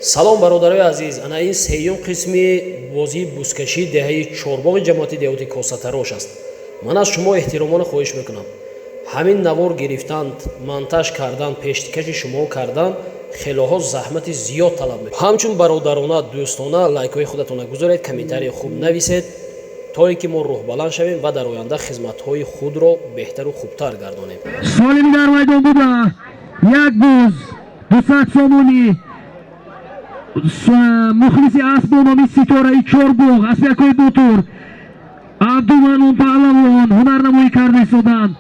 Салом, бародарои азиз. Ана ин сеюм қисми бозии бузкашии деҳаи Чорбоғи ҷамоати деҳоти Косатарош аст. Ман аз шумо эҳтиромона хоҳиш мекунам, ҳамин навор гирифтан, монтаж кардан, пешкаши шумо кардан хелоҳо заҳмати зиёд талаб мекунад. Ҳамчун бародарона, дӯстона лайкҳои худатона гузоред, комментарии хуб нависед, то ин ки мо рӯҳбаланд шавем ва дар оянда хизматҳои худро беҳтару хубтар гардонем. Солими дар майдон буда, як буз 200 сомонӣ. Мухлиси асп бо номи Ситораи Чорбоғ, аспякои ботур Абдуманон Паҳлавон ҳунарнамоӣ карда истоданд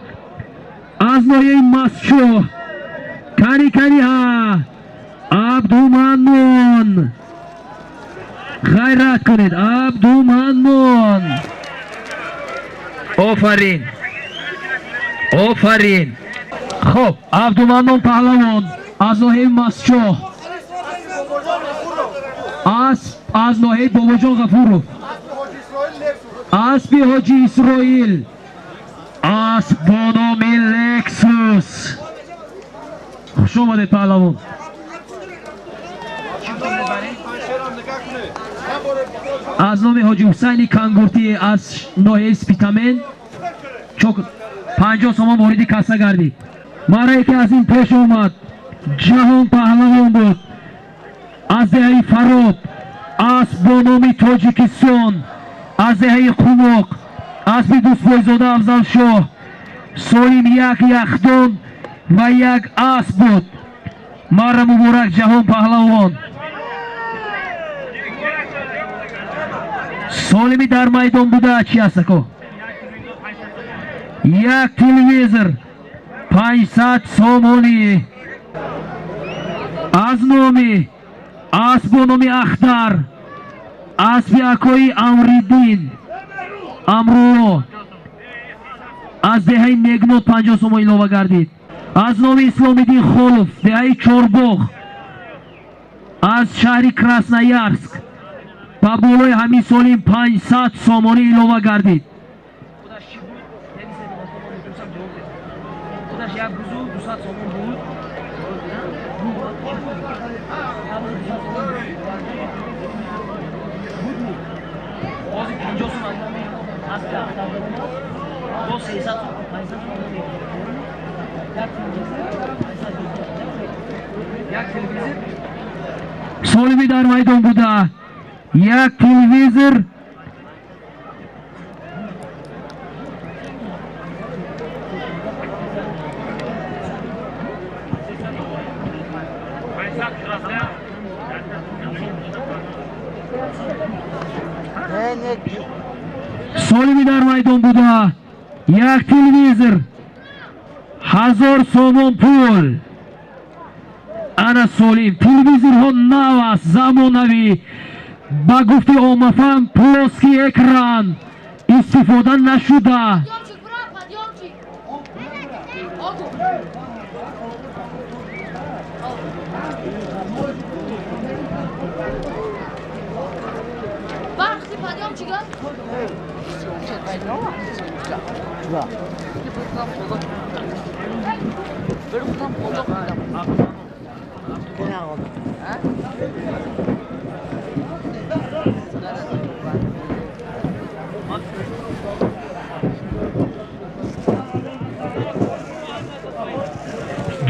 аз ноҳияи Мастчоҳ. Кани, кани, Абдуманон, ғайрат кунед, Абдуманон! Офарин, офарин! Хоб, Абдуманон Паҳлавон аз ноҳияи Мастчоҳ, асп аз ноҳияи Бобоҷон Ғафуров, аспи Ҳоҷи Исроил, асп бо номи Лексус. Хуш омадед, паҳлавон! Аз номи Ҳоҷи Ҳусайни Кангуртӣ аз ноҳияи Спитамен 50 сомон вориди касса гардид. Марае ки аз ин пеш омад, Ҷаҳон Паҳлавон буд аз деҳаи Фароб, асп бо номи Тоҷикистон аз деҳаи Қумоқ, аспи Дӯстбойзода Афзалшоҳ. Солим як яхдон ва як асп буд. Мара муборак, Ҷаҳон Паҳлавон! Солими дар майдон буда чи аст, ако? Як телевизор 500 сомонӣ. Аз номи асп бо номи Ахтар, аспи акои Амриддин Амрулло аз деҳаи Негнот 50 сомон илова гардид. Аз номи Исломиддин Холов, деҳаи Чорбоғ, аз шаҳри Красноярск ба болои ҳамин солим 500 сомонӣ илова гардид. Як бузу 200 сомон буд. Бози 50 сом аз номи аспи Ахтар боз 300 сом, 500 сом, як телевизор, як телевизор. Солими дар майдон буда, як телевизор. Солими дар майдон буда, як телевизор, 1000 сомон пул. Ана солим, телевизорҳо нав аст, замонавӣ, ба гуфти оммафаҳм, плоский экран, истифода нашуда. Подъемчик, брат, подъемчик. Огу. Барх, ты подъемчик, а?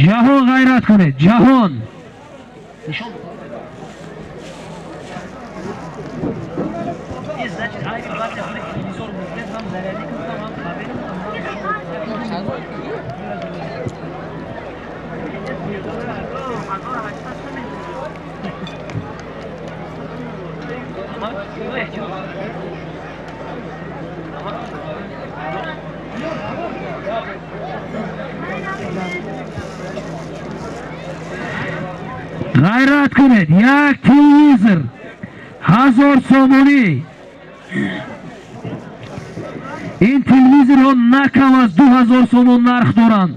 Ҷаҳон, ғайрат кунед, Ҷаҳон! Значит, айби баъзе худи телевизор буд. Ҳам зарядник будам, ҳам кабел будам. Ғайрат кунед, як телевизор 1000 сомонӣ. Ин телевизорҳо на кам аз 2000 сомон нарх доранд.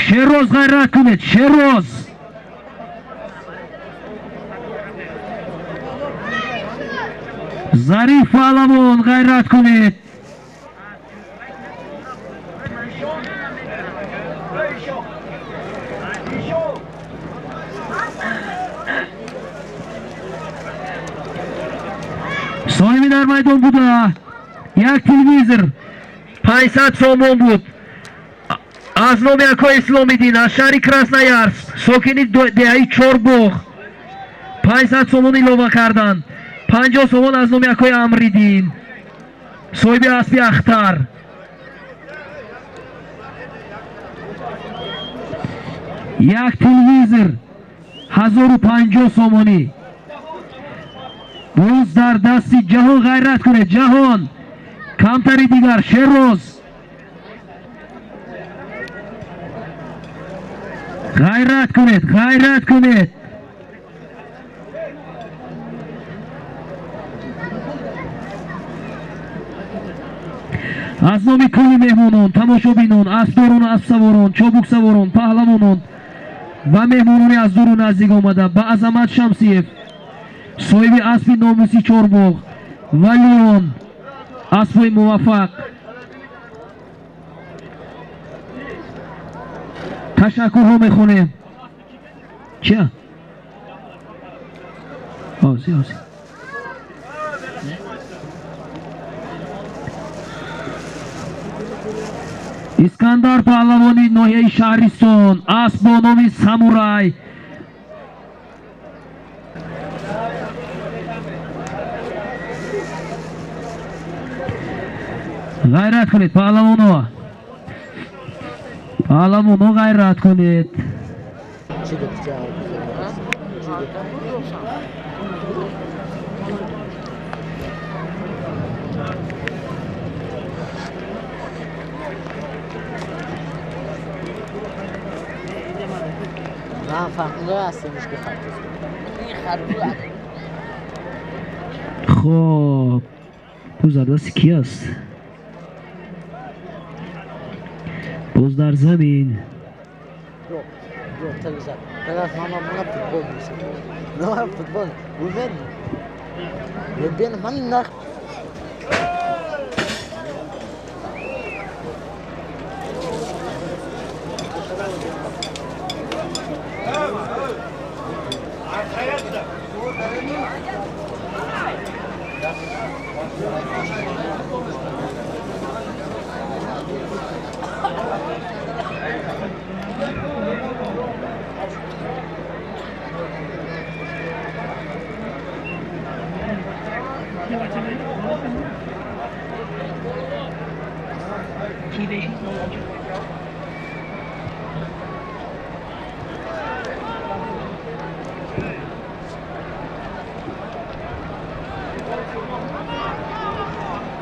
Шероз, ғайрат кунед, Шероз! Зариф Паҳлавон, ғайрат кунед! Дар майдон буда як телевизор 500 сомон буд аз номи акои Исломиддин аз шаҳри Красноярск, сокини деҳаи Чорбоғ, 500 сомон илова карданд. 50 сомон аз номи акои Амриддин, соҳиби аспи Ахтар. Як телевизор 1050 сомонӣ боз дар дасти Ҷаҳон. Ғайрат кунед, Ҷаҳон, камтари дигар. Шерроз, ғайрат кунед, ғайрат кунед. Аз номи кулли меҳмонон, тамошобинон, аспдорону аспсаворон, чобуксаворон, паҳлавонон ва меҳмонони аз дуру наздик омада ба Азамат Шамсиев, соҳиби аспи Номуси Чорбоғ ва Леон, аспҳои муваффақ, ташаккурҳо мехонем. Чия? Ози, ози. Искандар паҳлавони ноҳияи Шаҳристон, асп бо номи Самурай. Ғайрат кунед, паҳлавоно, паҳлавоно, ғайрат кунед. من فهمیده هستمش که خط. این خط. Хоб, боз дар дасти ки аст? Боз дар замин. Yok televizyon. Ben mama buna futbol diyorsun. Ne var futbol? Bu ben. Ve benim hani nak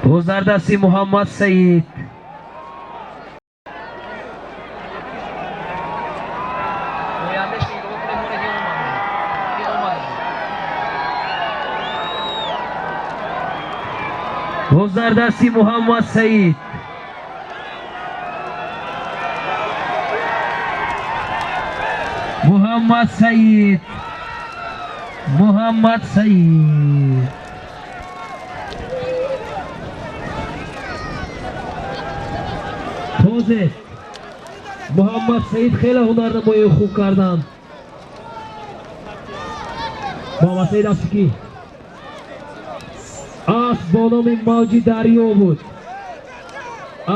Боз дар дасти Муҳаммад Саид. Ояндаш илова кунед, монед, ё омад? Ё омад. Боз дар дасти Муҳаммад Саид. Муҳаммад Саид, Муҳаммад Саид. Тозе Муҳаммад Саид хеле ҳунарнамоии хуб карданд. Муҳаммад Саид аспи ки? Асп бо номи Мавҷи Дарё буд,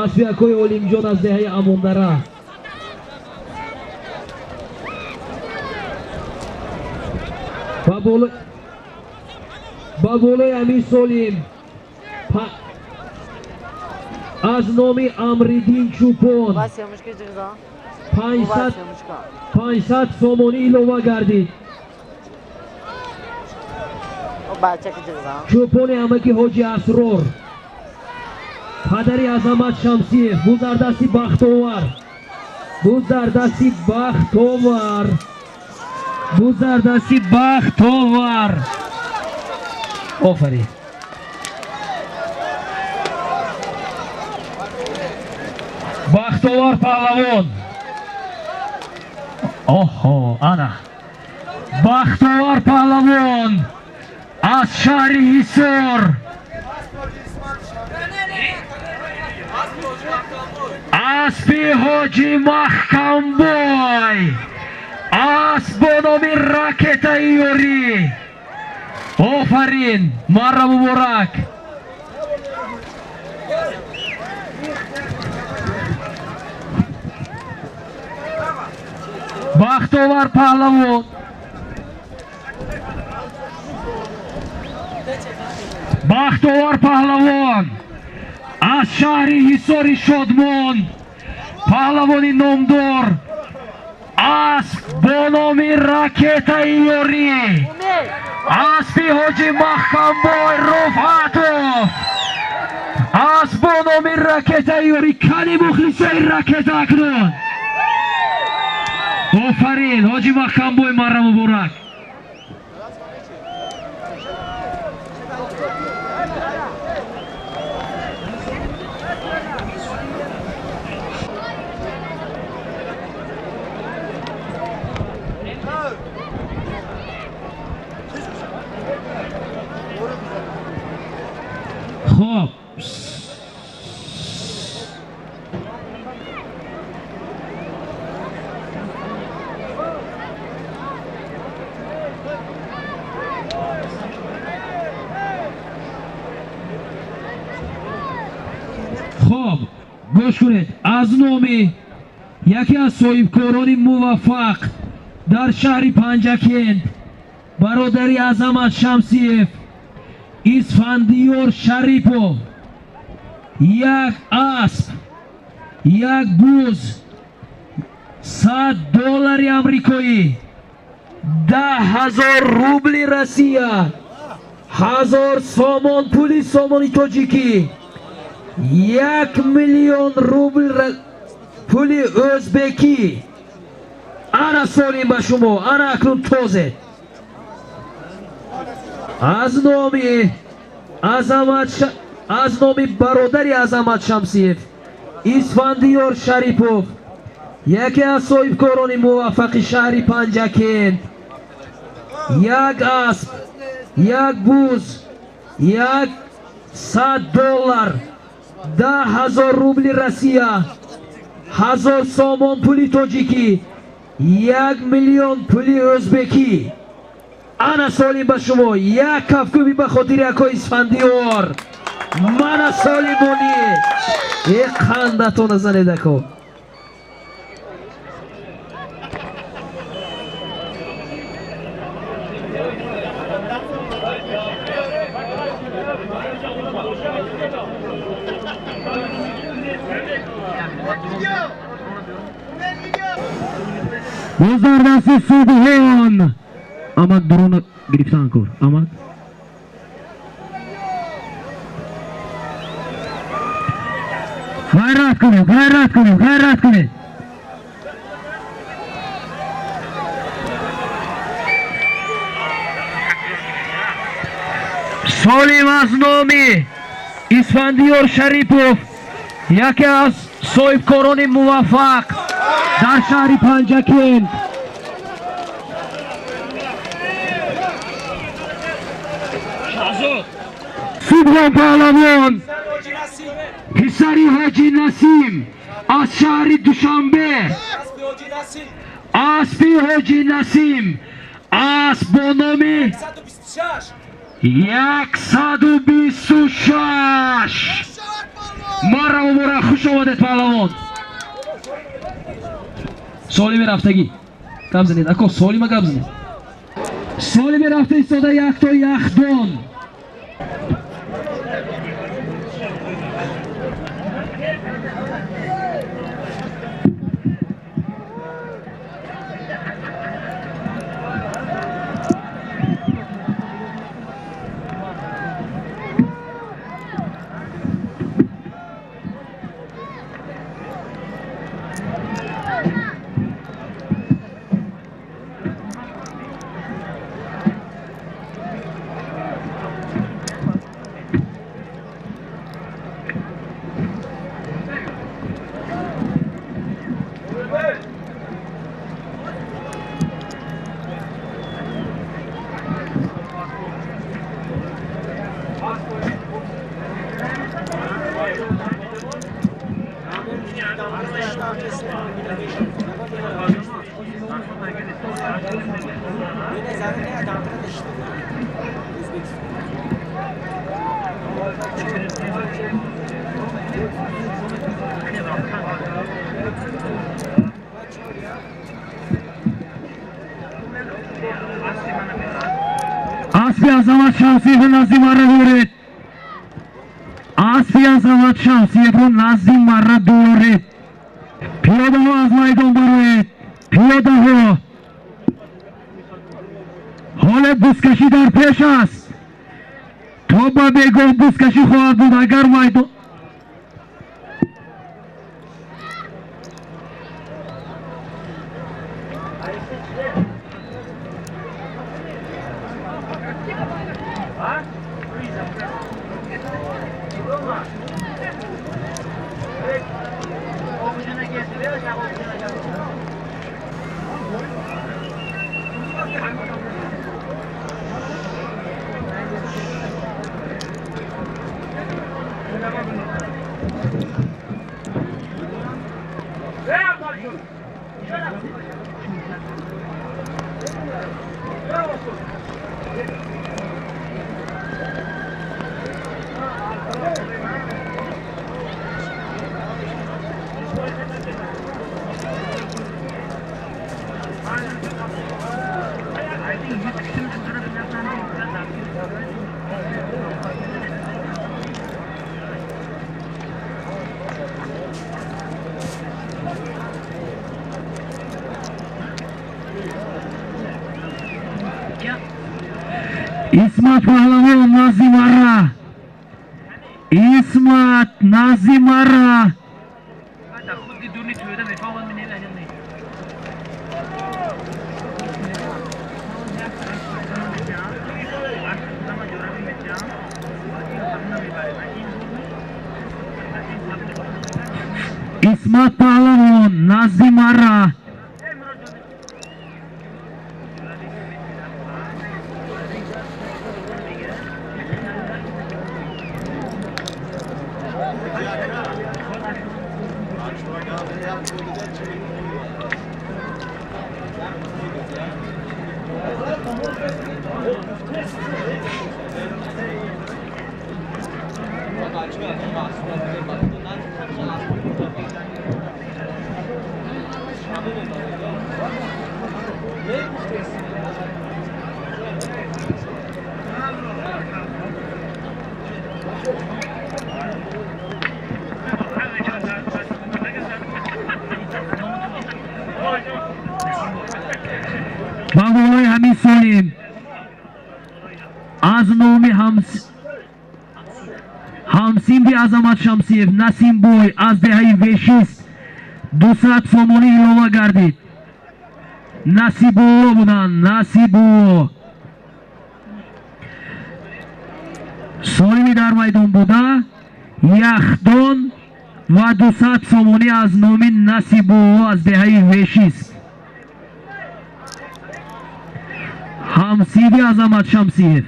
аспи акои Олимҷон аз деҳаи Амондара. Ба болои ҳамин солим аз номи Амриддин Чӯпон 500 сомонӣ илова гардид. Чӯпони амаки Ҳоҷи Асрор, падари Азамат Шамсиев. Буз дар дасти Бахтовар, буз дар дасти Бахтовар, буз дар дасти Бахтовар. Офарин. Бахтовар паҳлавон. Оҳо, ана Бахтовар паҳлавон аз шаҳри Ҳисор, аспи Ҳоҷи Маҳкамбой, асп бо номи Ракетаи Ёрӣ. Офарин, марра муборак. Бахтовар паҳлавон. Бахтовар паҳлавон аз шаҳри Ҳисори Шодмон, паҳлавони номдор, асп бо номи Ракетаи Ёрӣ, аспи ҳоҷи Маҳкамбой Руфъатов, асп бо номи Ракетаи Ёрӣ. Кани мухлисои ракета акнун. Офарин, ҳоҷи Маҳкамбой, марра муборак. Хоб, хоб, гӯш кунед. Аз номи яке аз соҳибкорони муваффақ дар шаҳри Панҷакент, бародари Азамат Шамсиев, Исфандиёр Шарипов, як асп, як буз, $100 амрикоӣ, 10 000 рубли Россия, 1000 сомон пули сомони тоҷикӣ, 1 000 000 рубл пули ӯзбекӣ. Ана солим ба шумо, ана акнун тозед. Аз номи Азамат, аз номи бародари Азамат Шамсиев, Исфандиёр Шарипов, яке аз соҳибкорони муваффақи шаҳри Панҷакент, як асп, як буз, $100, 10 000 рубли Россия, 1000 сомон пули тоҷикӣ, 1 000 000 пули ӯзбекӣ. Ана солим ба шумо, як кафкӯбӣ ба хотири акои Исфандиёр. Мана солимонӣ. Е қандатона занед, ако. Боз дар дасти Субҳон. Амад, дурона гирифтан кор. Амад. Ғайрат кунед, ғайрат кунед, ғайрат кунед. Солим аз номи Исфандиёр Шарипов, яке аз соҳибкорони муваффақ дар шаҳри Панҷакент. Субҳон паҳлавон, писари ҳоҷи Насим аз шаҳри Душанбе, аспи ҳоҷи Насим, асп бо номи 126. Марра муборак, хуш омадед, паҳлавон. Солими рафтагӣ гап занед, ако, солима гап занед. Солими рафта истода якто яхдон. Азамат Шамсиевро назди марра доред. Аспи Азамат Шамсиевро назди марра доред. Пиёдаҳо аз майдон бароед. Пиёдаҳо. Ҳоле бузкашӣ дар пеш аст. То ба бегоҳ бузкашӣ хоҳад буд, агар майдон Исмат Паҳлавон назди марра. Исмат назди марра. Исмат Паҳлавон назди марра. Ба болои ҳамин солим аз номи ҳамсимби Азамат Шамсиев Насимбой аз деҳаи Вешист 200 сомонӣ илова гардид. Насибулло буданд, Насибулло. Солими дар майдон буда яхдон ва 200 сомонӣ аз номи Насибулло аз деҳаи Вешист. Ҳамсиби Азамат Шамсиев.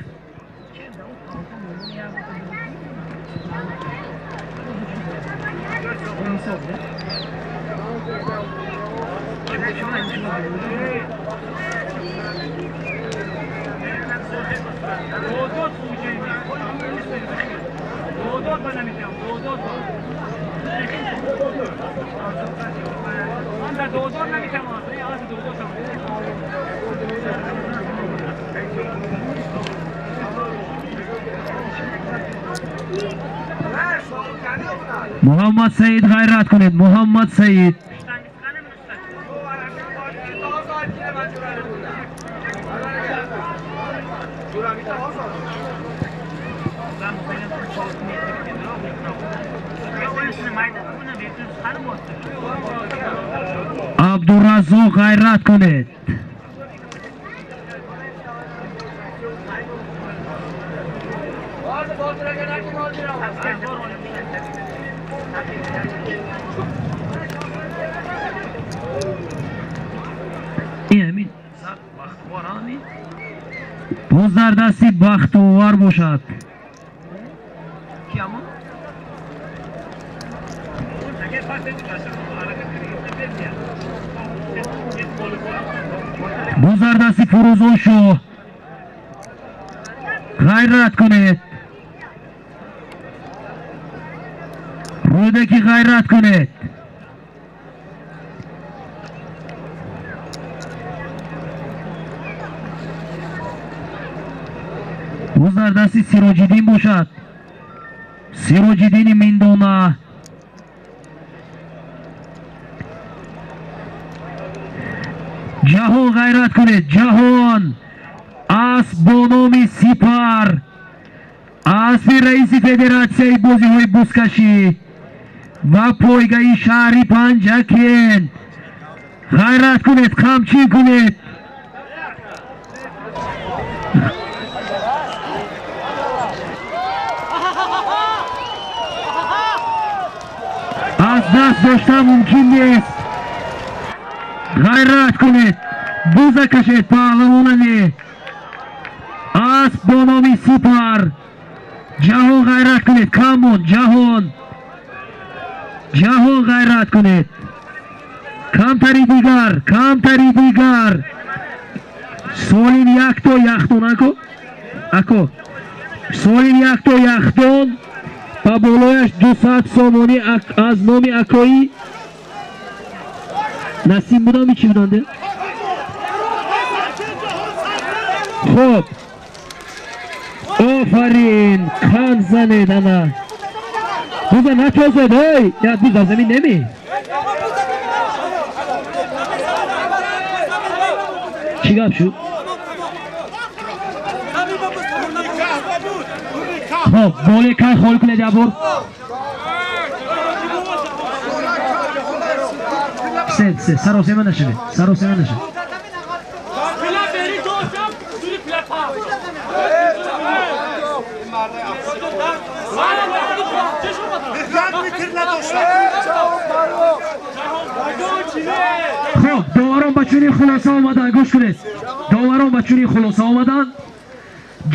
Муҳаммад Саид ғайрат кунед, Муҳаммад Саид. Абдураззоқ ғайрат кунед. Боз дар дасти бахтовар бошад. Боз дар дасти Фурӯзоншоҳ. Ғайрат кунед. Рӯдаки ғайрат кунед. Буз дар дасти Сироҷиддин бошад. Сироҷиддини Миндона. Ҷаҳон ғайрат кунед, ҷаҳон. Асп бо номи Сипар, аспи раиси федератсияи бозиҳои бузкашӣ ва пойгаи шаҳри Панҷакент. Ғайрат кунед, қамчин кунед. Аз даст доштан мумкин нест. Ғайрат кунед, буза кашед, паҳлавона не. Асп бо номи Сипар. Ҷаҳон ғайрат кунед, камон, ҷаҳон. Ҷаҳон ғайрат кунед. Камтари дигар, камтари дигар. Солим якто яхдон, ако? Ако. Солим якто яхдон ба болояш 200 сомонӣ аз номи акои Насим будам, чӣ буданде? Хоб. Офарин, қанд занед ана. Буза натозед, ой, я буз дар замин неми. Чӣ гап шуд? Хоб, боле кай холӣ кунед як бор. Се, се, саросема нашавед, саросема нашавед. Хоб, доварон ба чунин хулоса омаданд, гӯш кунед. Доварон ба чунин хулоса омаданд.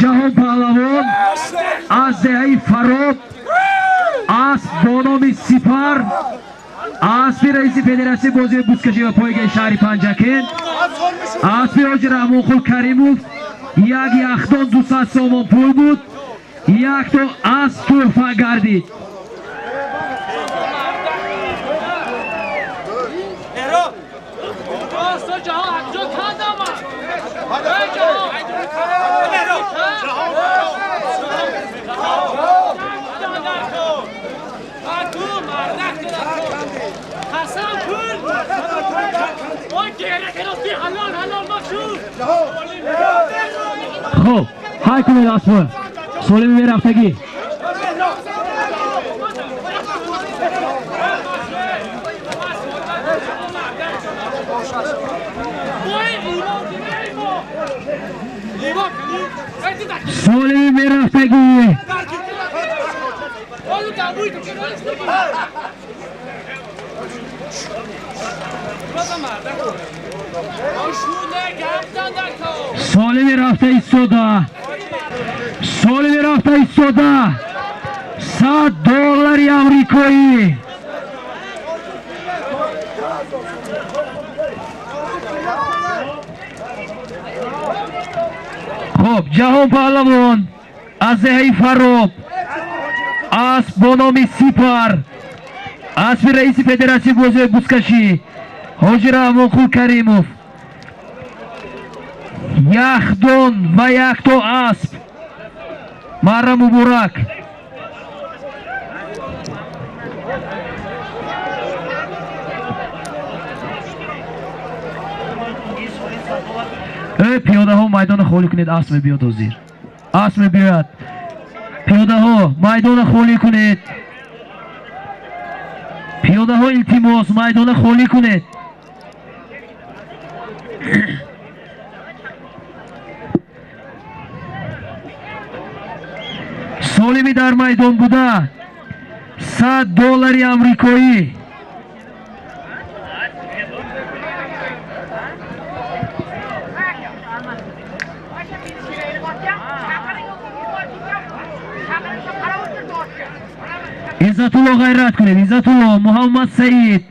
Ҷаҳон паҳлавон аз деҳаи Фароб, асп бо номи Сипар, аспи раиси федератсияи бозиҳои бузкашӣ ва пойгаи шаҳри Панҷакент, аспи ҳоҷи Раҳмонқул Каримов, як яхдон 200 сомон пул буд, якто асп тӯҳфа гардид. Хоб, ҳай кунед аспо. Солими мерафтагӣ. Солими мерафтагӣ. Солими рафта истода. Солими рафта истода. 100 доллари амрикоӣ. Хоб, Ҷаҳон паҳлавон аз деҳаи Фароб, асп бо номи Сипар, аспи раиси федератсияи бозиҳои бузкашӣ ҳоҷи Раҳмонқул Каримов, яхдон ва якто асп. Марра муборак. Э, пиёдаҳо майдона холӣ кунед, асп мебиёд ҳозир. Асп мебиёяд. Пиёдаҳо майдона холӣ кунед. Пиёдаҳо илтимос майдона холӣ кунед. Солими дар майдон буда 100 доллари амрикоӣ. Иззатулло ғайрат кунед, Иззатулло Муҳаммад Саид.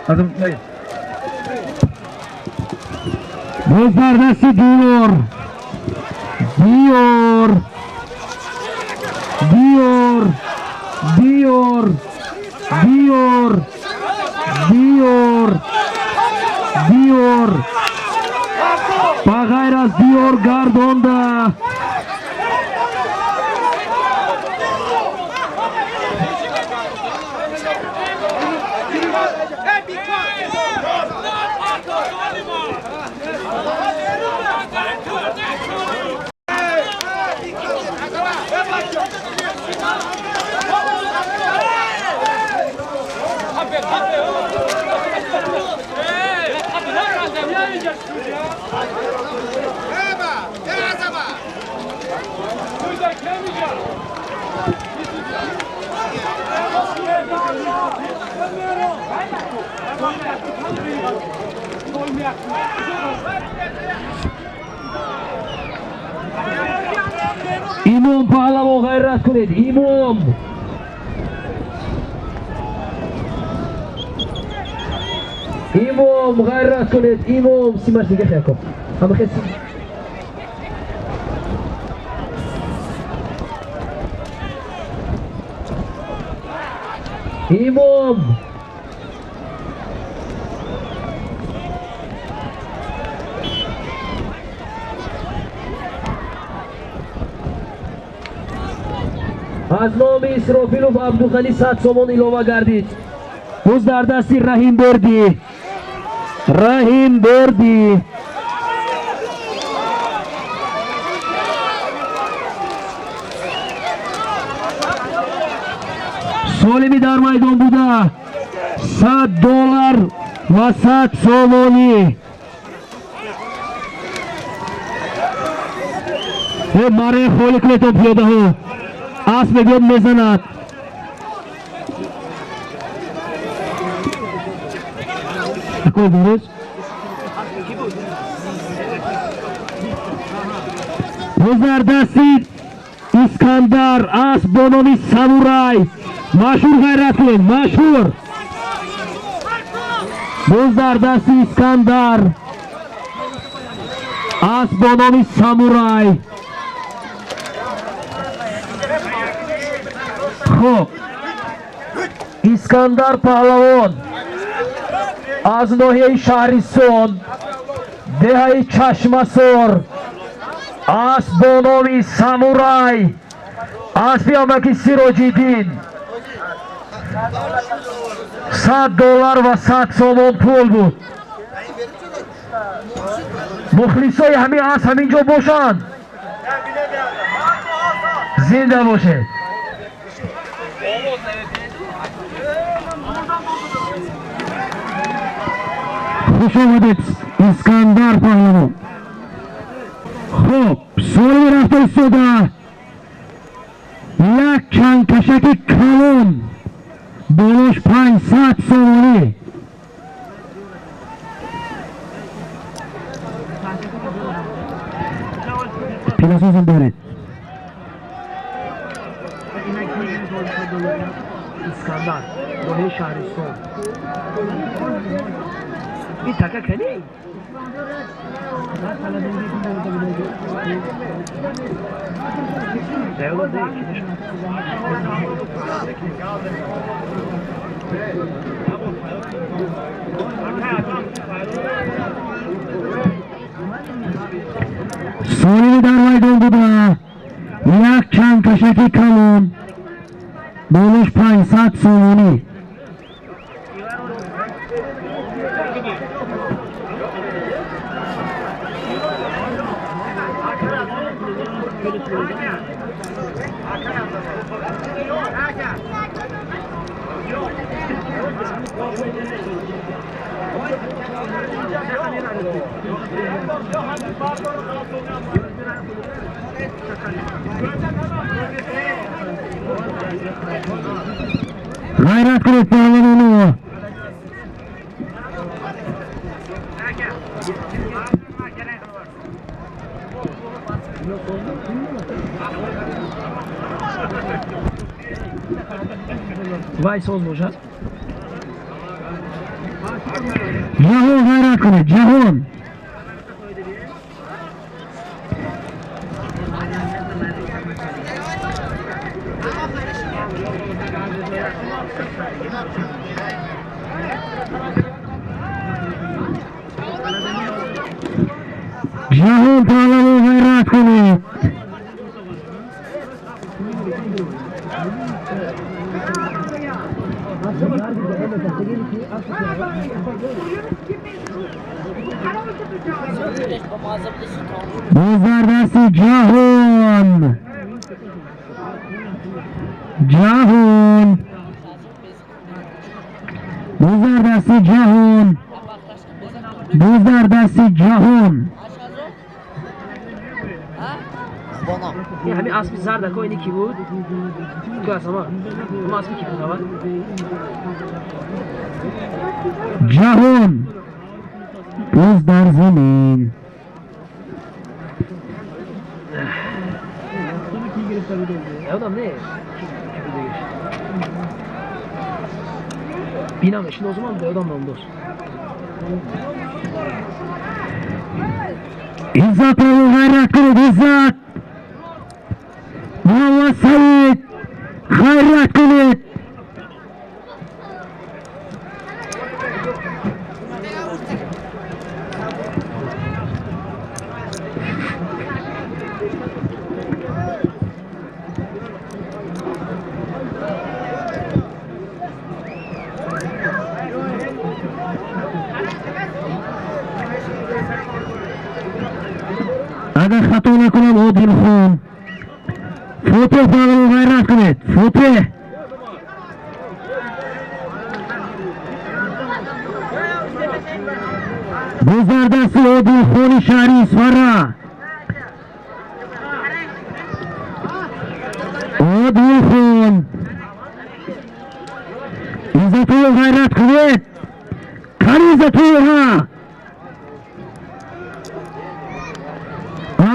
Боз дар дасти Диёр. Диёр. Диёр. Диёр. Диёр. Диёр. Диёр. Ба ғайр аз Диёр гардонда. Имом паҳлавон, ғайрат кунед, имом. Имом, ғайрат кунед, имом. Симаш дига хеко. Ҳама хес. Имом. Аз номи Исрофилов Абдуғанӣ 100 сомон илова гардид. Боз дар дасти Раҳим Бердӣ. Раҳим Бердӣ. Солими дар майдон буда 100 доллар ва 100 сомонӣ. Э маре холӣ кунед пиёдаҳо. Асп мегӯяд мезанад. Акои дуруст? Боз дар дасти Искандар асп бо номи Самурай. Машҳур, ғайрат кунед, машҳур. Боз дар дасти Искандар асп бо номи Самурай. Хуб, Искандар паҳлавон аз ноҳияи Шаҳрисон, деҳаи Чашмасор, асп бо номи Самурай, аспи амаки Сироҷиддин. 100 доллар ва 100 сомон пул буд. Мухлисои ҳамин асп ҳамин ҷо бошанд, зинда бошед. Хуш омадед, Искандар паҳлавон. Хуб, соли рафта истода як чангкашаки калон болош 500 сомонӣ. Пилосозам доред. Искандар, ноҳияи Шаҳристон. Ин така кани? Солими дар майдон буда як чангкашаки калон болош 500 сомонӣ. Ғайрат кунед паҳлавоно. Вай соз бошад. Ҷаҳон, ғайрат кунед, ҷаҳон. Ҷаҳон паҳлавон, ғайрат кунед. Боз дар дасти ҷаҳон, ҷаҳон, боз дар дасти ҷаҳон, боз дар дасти ҷаҳон. Ҳамин аспи зардако ини ки буд? Ку асама? Ҳама аспи ки буд аввал? Ҷаҳон боз дар замин. Ёдам не. Ки будагиш. Бинам шиносумам, ёдам намдост. Иззат, ғайрат кунед, Иззат, Муҳаммад Саид, ғайрат кунед. Агар хато накунам, Одилхон, Фотеҳ паҳлавон, ғайрат кунед, Фотеҳ. Боз дар дасти Одилхони шаҳри Исфара. Одилхон, Иззатулло, ғайрат кунед. Кани Иззатуллоҳа?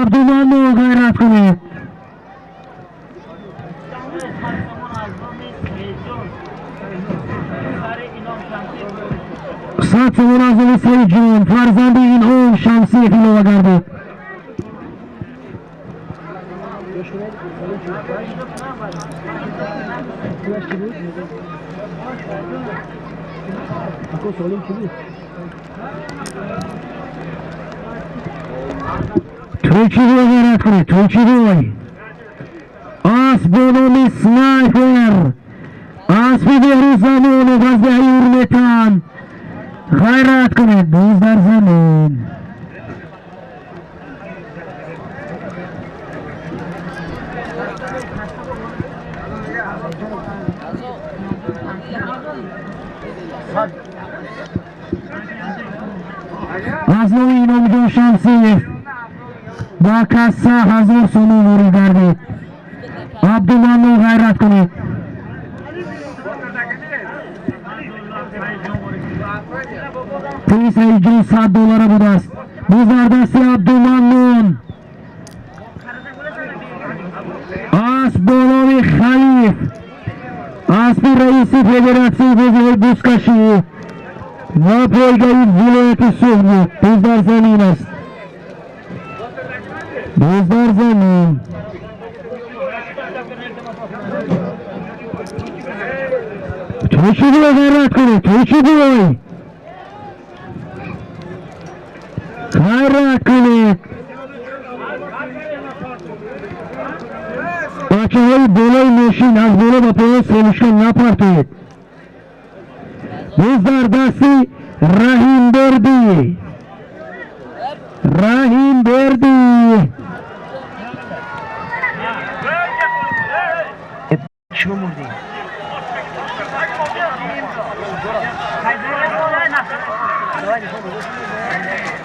Абдуманно, ғайрат кунед. 100 сомон аз номи Саидҷон, фарзанди Инъом Шамсиев, илова гардид. Гӯш кунед, пулаш чӣ буд? Ако, солим чӣ буд? Тӯйчибой, ғайрат кунед, Тӯйчибой. Асп бо номи Снайпер, аспи Беҳрӯз Замонов аз деҳаи Урметан, ғайрат кунед. Боз дар замин. Аз номи Иномҷон Шамсиев ба касса 1000 сомон ворид гардид. Абдуманно, ғайрат кунед. Пули Саидҷон 100 доллара будааст. Боз дар дасти Абдуманнон асп бо номи Халиф, аспи раиси федератсияи бозиҳои бузкашӣ ва пойгаи вилояти Суғд буд. Боз дар замин аст, боз дар замин. Тӯйчибой, ғайрат кунед, Тӯйчибой, ғайрат кунед. Бачаҳои болои мошин, аз боло ба поён семечка напартоед. Боз дар дасти Раҳимбердӣ, Раҳимбердӣ. Шумо мурдӣ?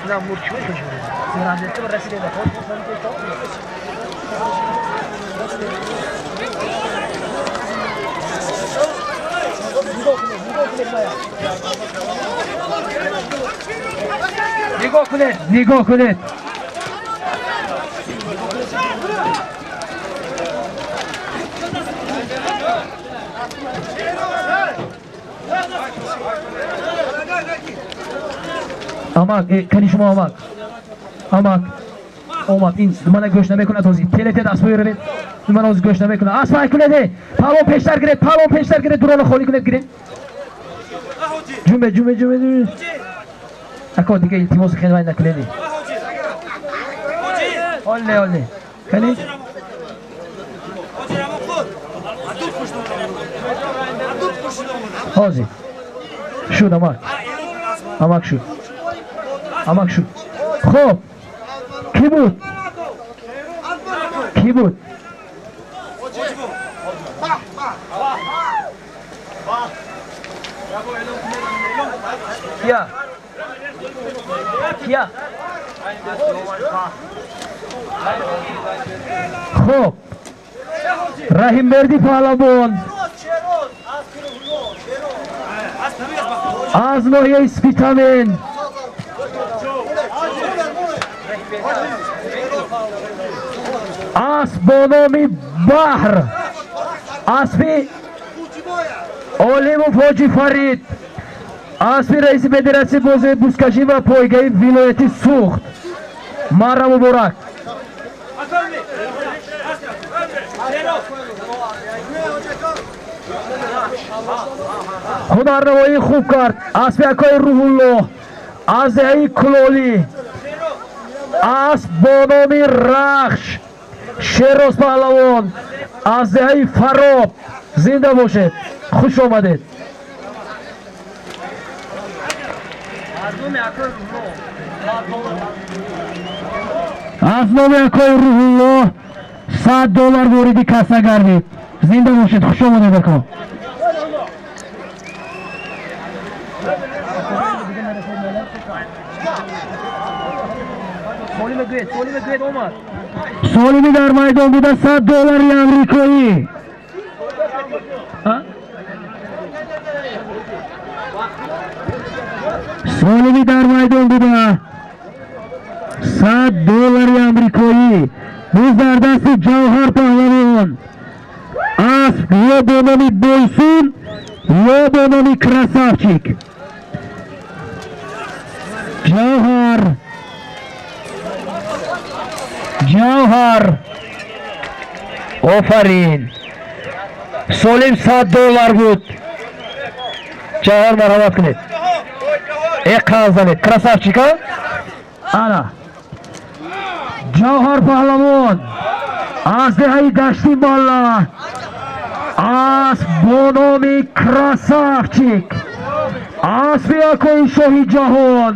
На, мурд чӣ мекунӣ? Расида. Нигоҳ кунед, нигоҳ кунед. Амак, кани шумо амак. Амак. Омад, ин мана гӯш намекунад ҳозир. Телете аспои равед. Ман ҳозир гӯш намекунад. Аспай кунед. Палон пештар гиред, палон пештар гиред, дурона холӣ кунед, гиред. Ҷумбе, ҷумбе, ҷумбе, ҷумбе. Ако дига илтимоси хеле вай накунед. Оле, оле. Кани? Ҳозир. Шуд амак. Амак шуд. Амак шуд. Хоб. Кӣ буд? Кӣ буд? Кия? Кия? Хоб. Раҳимбердӣ паҳлавон аз ноҳияи Спитамен асп бо номи Баҳр, аспи Олимов Ҳоҷи Фарид, аспи раиси федератсияи бозии бузкашӣ ва пойгаи вилояти Суғд. Марра муборак. Ҳунарнамоии хуб кард аспи акои Рӯҳуллоҳ аз деҳаи Кулолӣ, асп бо номи Рахш, Шероз паҳлавон аз деҳаи Фароб. Зинда бошед, хуш омадед. Аз номи акои Рӯҳуллоҳ $100 вориди касса гардид. Зинда бошед, хуш омадед ако. Солими дар майдон буда $100 амрикоӣ. Солими дар майдон буда $100 амрикоӣ боз дар дасти Ҷавҳар паҳлавон. Асп ё бо номи Бойсун, ё бо номи Красавчик. Ҷавҳар, Ҷавҳар, офарин. Солим $100 буд. Ҷавҳар, марҳамат кунед. Э, қағз занед. Красавчик, а? Ана. Ҷавҳар паҳлавон аз деҳаи Дашти Малла, асп бо номи Красавчик, аспи акои шоҳи ҷаҳон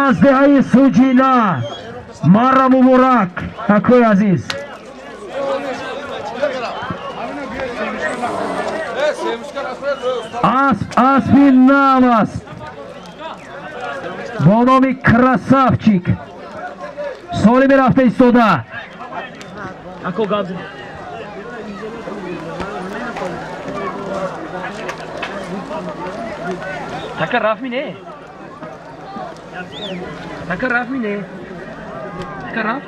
аз деҳаи Суҷина. Марра муборак, акои азиз. Асп аспи нав аст бо номи Красавчик. Солими рафта истода. Ако гап зад. Така рафт ми не? Така рафт ми не? Така рафт?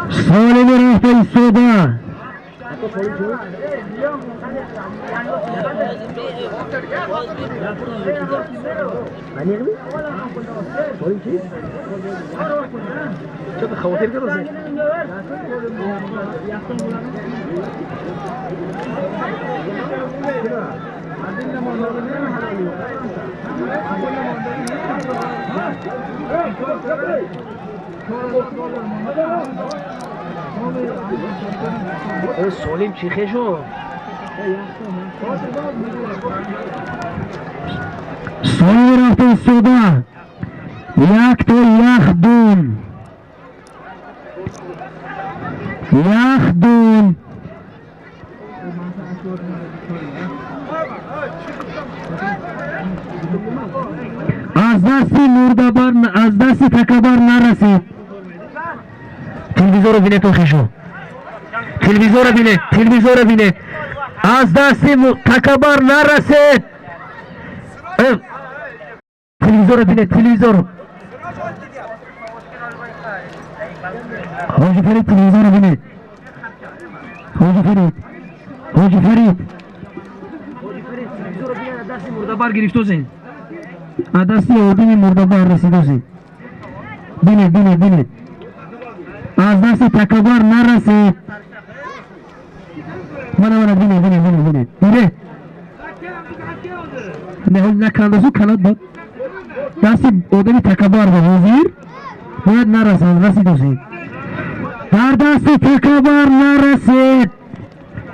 Солими рафта истода. Солим чӣ хешо? Солими рафта истода. Якто яхдун. Яхдун. Аз дасти мурдабар, аз дасти такабар нарасид. Телевизорро бинетон хешо. Телевизора бинед, телевизора бинед. Аз дасти такабар нарасед. Телевизора бинед, телевизор. Ҳоҷи Фарид, телевизора бинед. Ҳоҷи Фарид, Ҳоҷи Фарид. Ҳоҷи Фарид, телевизорро бинед, аз дасти мурдабар гирифтозен. Аз дасти одами мурдабар расидозен. Бинед, бинед, бинед. Аз дасти такабар нарасед. Мана, мана, бинед, бинед, бинед, бинед. Бинед. Не, накандазу канад бод. Дасти одами такабар ба ҳозир бояд нарасад, расидозен. Дар дасти такабар нарасед.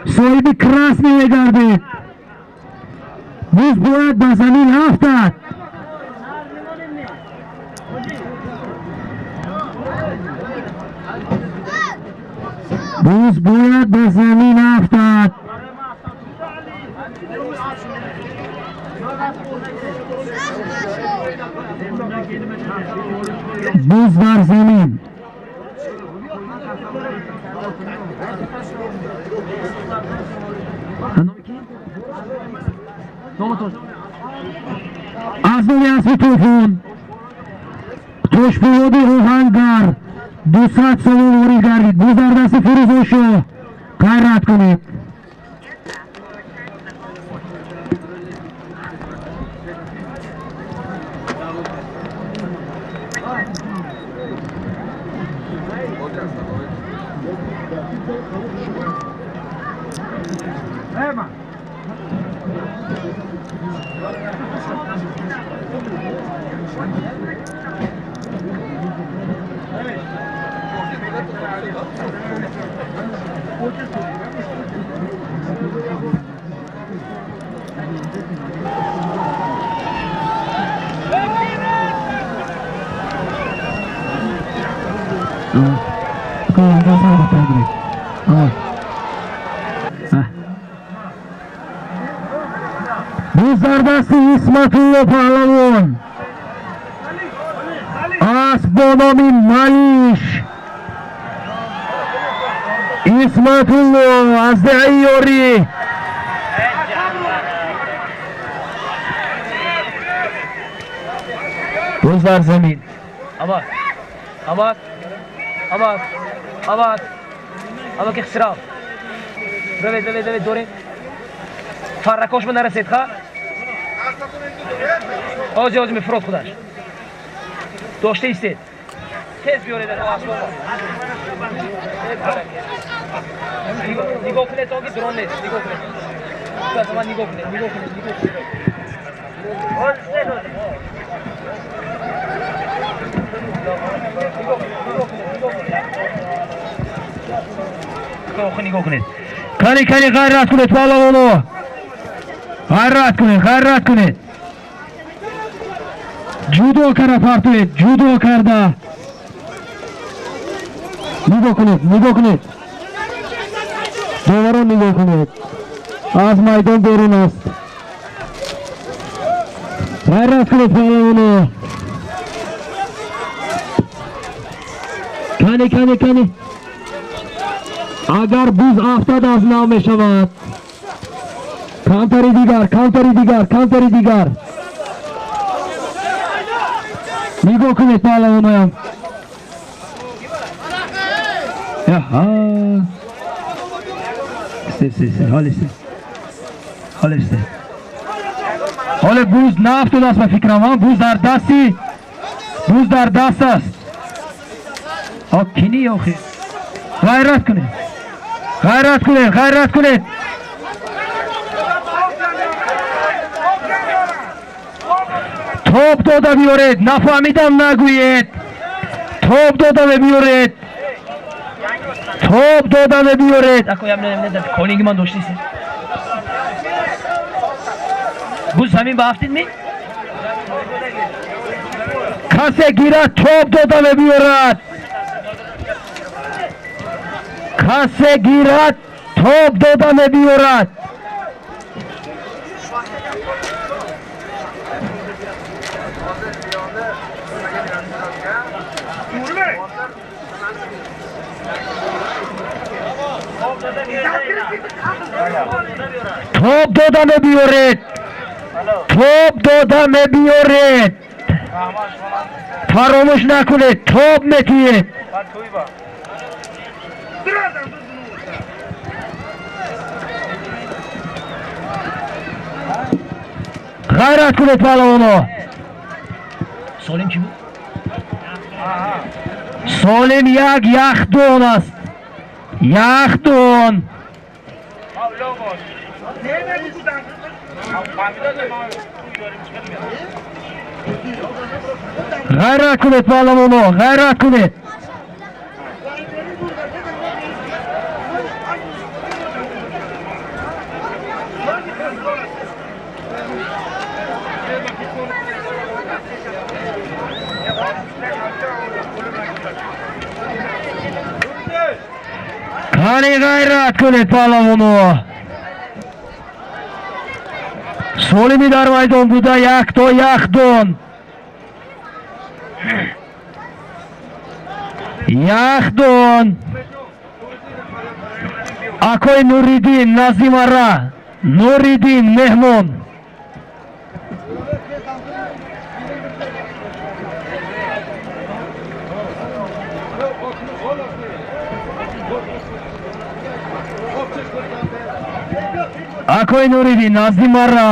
Соҳиби красный мегардед. Буз бояд ба замин афтад. Буз бояд ба замин афтад. Буз дар замин. Аз номи аспи тӯфон Тошпулоди Оҳангар 200 сомон ворид гардид. Буз дар дасти Фирӯзошоҳ. Ғайрат кунед. Буз дар дасти Исматулло Паҳлавон. Асп бо номи Малиш. Исматулло аз деҳаи Ёрӣ. Буз дар замин. Амак, амак, амак, амак, амак Хисрав. Равед, равед, равед, дорем. Фарракош ба нарасед, ха? Ози, ози мефурод худаш. Дошта истед. Тез биёред асбоб. Нигоҳ кунед, то ки дрон нест. Нигоҳ кунед. Ман нигоҳ кунед, нигоҳ кунед, нигоҳ кунед. Нигоҳ кунед. Кани, кани, ғайрат кунед, паҳлавоно. Ғайрат кунед, ғайрат кунед. Ҷудо карда партоед, ҷудо карда. Нигоҳ кунед, нигоҳ кунед. Доварон нигоҳ кунед. Аз майдон берун аст. Ғайрат кунед, паҳлавоно. Кани, кани, кани. Агар буз афтад, аз нав мешавад. Камтари дигар, камтари дигар, камтари дигар. Нигоҳ кунед, паҳлавоноям. Аҳа. Се, се, се, ҳоле се. Ҳоле се. Ҳоле буз наафтодааст ба фикрам, буз дар дасти, буз дар даст аст. Ҳо кини охи. Ғайрат кунед. Ғайрат кунед, ғайрат кунед. Тоб дода биёред, нафаҳмидам нагӯед. Тоб дода мебиёред. Тоб дода мебиёред. Ако ям не, не, колинги ман доштист. Буз замин ба афтид ми? Касе гирад, тоб дода мебиёрад. Касе гирад, тоб дода мебиёрад. Тоб дода мебиёред, тоб дода мебиёред, фаромӯш накунед, тоб метиҳед. Ғайрат кунед, паҳлавоно. Солим чӣ буд? Солим як яхдон аст, яхдон. Ғайрат кунед, паҳлавоно, ғайрат кунед. Қани, ғайрат кунед, паҳлавоно. Солими дар майдон буда якто яхдон, яхдон. Акои Нуриддин, назди мара, Нуриддин меҳмон. Акои Нуриддин, назди мара.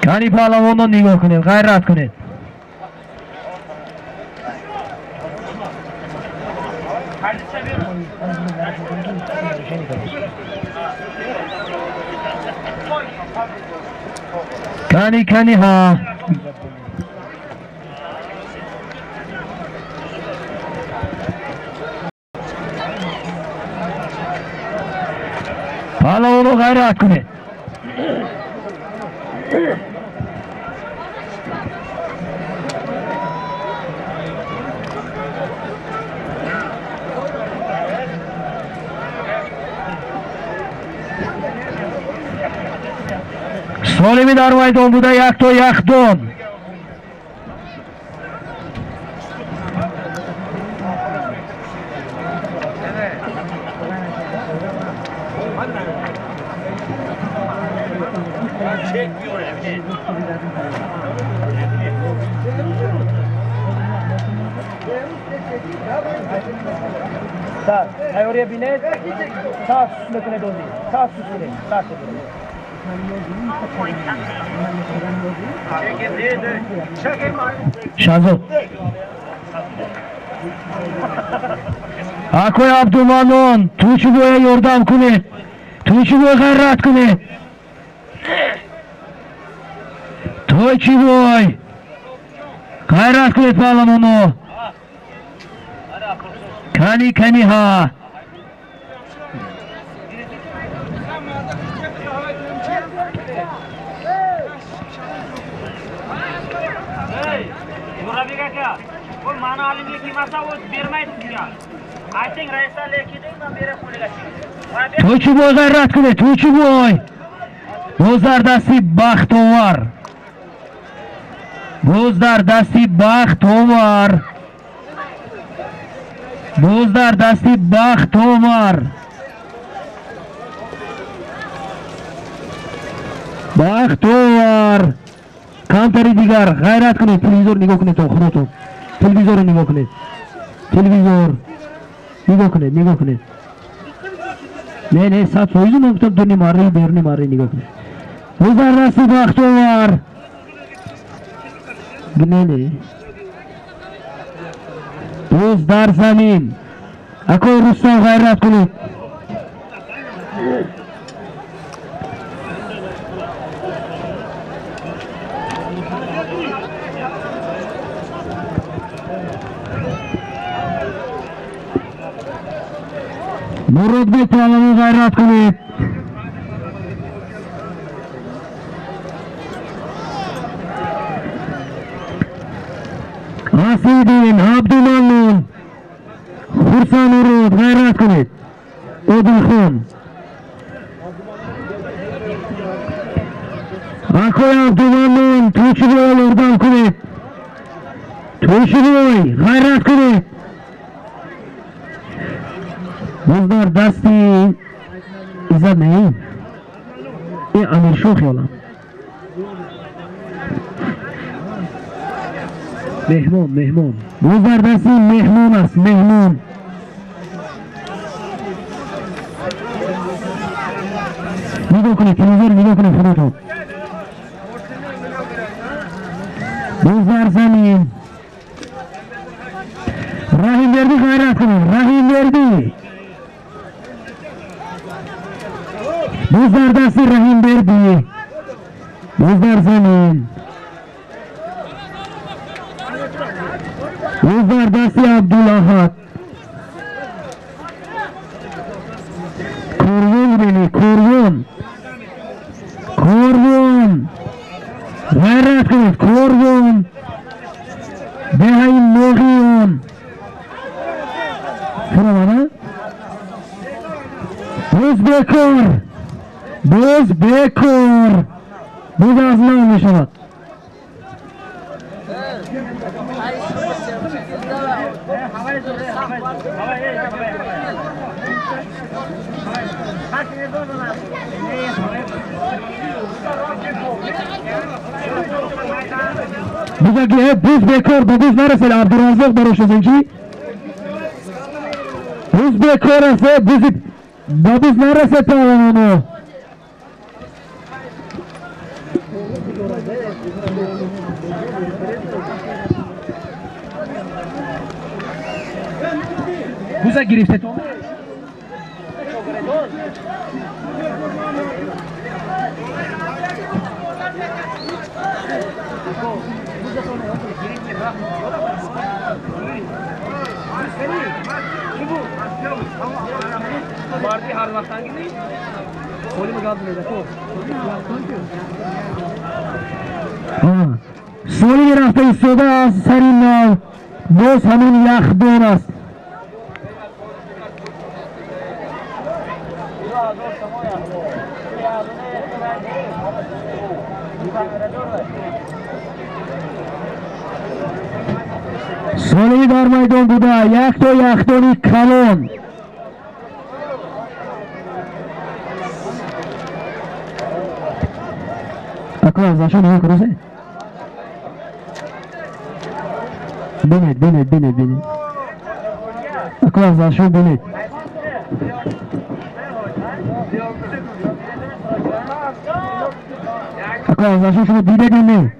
Кани, паҳлавонон, нигоҳ кунед, ғайрат кунед. Кани, кани, ҳа. Паҳлавоно, ғайрат кунед. Солими дар майдон буда якто яхдон. Тайёрия бинед, саат сус мекунед, ози саат сус кунед, саат. Шаҳзод, акои Абдуманон, ту чӣ бояд ёрдам кунед, ту чӣ бояд ғайрат кунед, ту чӣ бой ғайрат кунед, паҳлавоно. Кани, кани, ҳа. Murabbiy aka, bu mani halimga kelmasa, u bermaydi sizga. Ayting, raislar lekin man berib qo'liga. Тӯйчибой, ғайрат кунед, Тӯйчибой. Боз дар дасти Бахтовар, боз дар дасти Бахтовар, боз дар дасти Бахтовар, Бахтовар. Камтари дигар ғайрат кунед. Телевизор нигоҳ кунед, то худотон телевизорро нигоҳ кунед, телевизор нигоҳ кунед, нигоҳ кунед. Не, не, 100%. Ман гуфтам дуни марри, беруни марри нигоҳ кунед. Боз дар дасти Бахтовар. Не, не, боз дар замин. Акои Рустам, ғайрат кунед. Муродбек паҳлавон, ғайрат кунед. Асидин, Абдуманнон, Хурсанд, Мурод, ғайрат кунед. Одилхон, акои Абдуманнон, тӯчибоя ёрдам кунед. Тӯшибой, ғайрат кунед. Боз дар дасти Иззат не, ин Амиршоҳ хиёлам. Меҳмон, меҳмон. Боз дар дасти меҳмон аст, меҳмон. Нигоҳ кунед, телевизор нигоҳ кунед худатон. Боз дар замин. Раҳимбердӣ, ғайрат кунед, Раҳимбердӣ. Боз дар дасти Раҳимбердӣ. Боз дар замин. Боз дар дасти Абдулаҳад. Корвон бинед, корвон. Корвон. Ғайрат кунед, корвон. Деҳаи Ноғиён. Фуромада? Боз бекор. Боз бекор. Боз аз нав мешавад. Бугаги, буз бекор, ба буз нарасед, Абдураззоқ барош аз инчи. Буз бекор аст, бузи ба буз нарасед паҳлавоно. Буза гирифтетон? Марди ҳар вақтангизи? Холи ма гап мезад. Соли рафта истода аз сари нав боз ҳамон яхдон аст. Соли дар майдон буда якто яхдони калон. Аква зашо нигоҳ кунед. Бинед, бинед, бинед, бинед. Аква зашо бинед. Аква зашо шумо дидед ё не?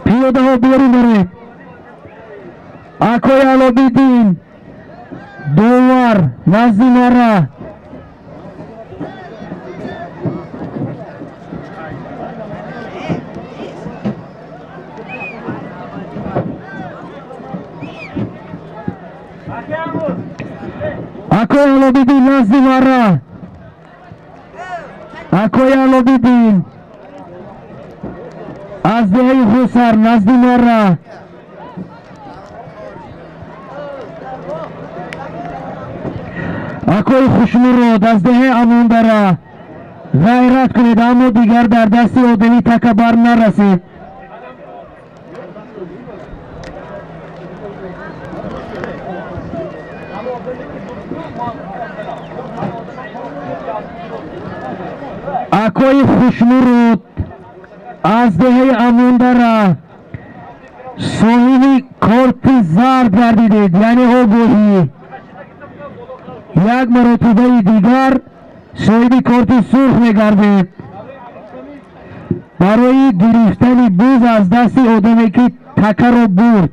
Пиёдаҳо берун баред. Акои Алобиддин, довар назди мара. Акои Алобиддин назди мара. Акои Алобиддин аз деҳаи Ҳусар назди мара. Акои Хушмурод аз деҳаи Амондара. Ғайрат кунед, аммо дигар дар дасти одами такабар нарасед. Акои Хушмурод аз деҳаи Амондара соҳиби корти зард гардидед, яъне огоҳӣ. Як маротибаи дигар соҳиби корти сурх мегардед барои гирифтани буз аз дасти одаме ки такаро бурд.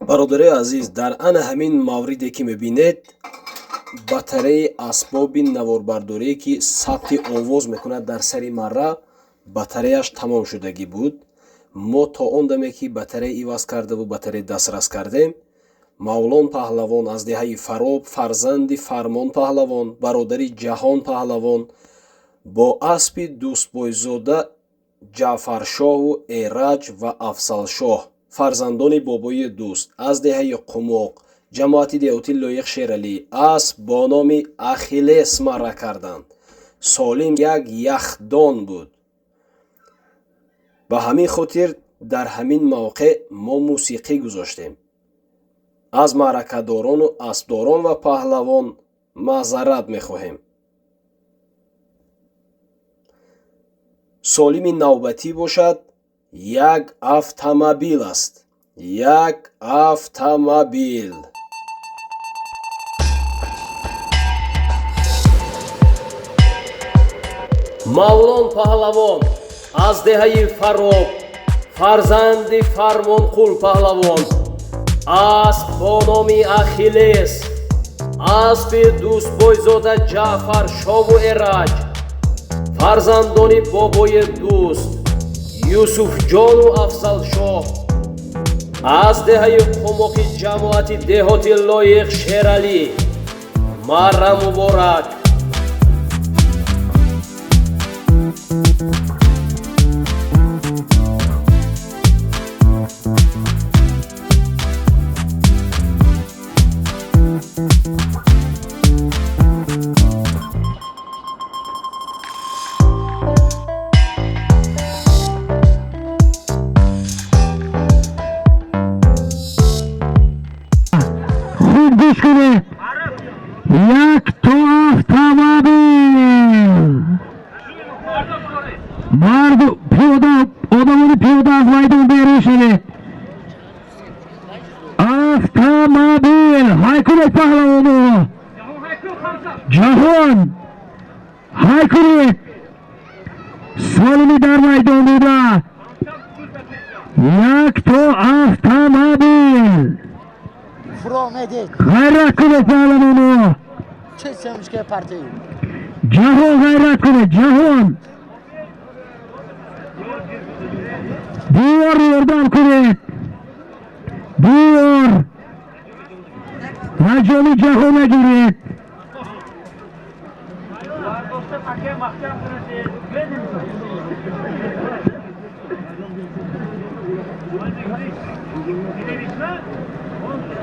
Бародарои азиз, дар ана ҳамин мавриде ки мебинед, батареи асбоби наворбардорие ки сабти овоз мекунад дар сари марра, батареяш тамом шудагӣ буд. Мо то он даме ки батарея иваз кардаву батарея дастрас кардем, Мавлон Паҳлавон аз деҳаи Фароб, фарзанди Фармон Паҳлавон, бародари Ҷаҳон Паҳлавон, бо аспи Дӯстбойзода Ҷаъфаршоҳу Эраҷ ва Афзалшоҳ, фарзандони бобои Дӯст, аз деҳаи Қумоқ, ҷамоати деҳоти Лоиқ Шералӣ, асп бо номи Ахиллес марра карданд. Солим як яхдон буд. Ба ҳамин хотир дар ҳамин мавқеъ мо мусиқӣ гузоштем. Аз маъракадорону аспдорон ва паҳлавон маъзарат мехоҳем. Солими навбатӣ бошад як автомобил аст. Як автомобил. Мавлон Паҳлавон аз деҳаи Фароб, фарзанди Фармонқул Паҳлавон, асп бо номи Ахиллес, аспи Дӯстбойзода Ҷаъфаршову Эраҷ, фарзандони бобои Дӯст, Юсуфҷону Афзалшоҳ, аз деҳаи Қумоқи ҷамоати деҳоти Лоиқ Шералӣ. Марра муборак! Хуб гӯш кунед, як то автомобил. Марду пиёда, одамони пиёда аз майдон берун шавед. Автомобил. Ҳай кунед, паҳлавоно! Ҷаҳон, ҳай кунед! Солими дар майдон буда, як то автомобил. Фуромедед. Ғайрат кунед, паҳлавоно! Чӣ семечка партии? Ҷаҳон, ғайрат кунед, Ҷаҳон! Девор, ёрдам кунед! Девор, маҷоли ҷаҳон нагиред!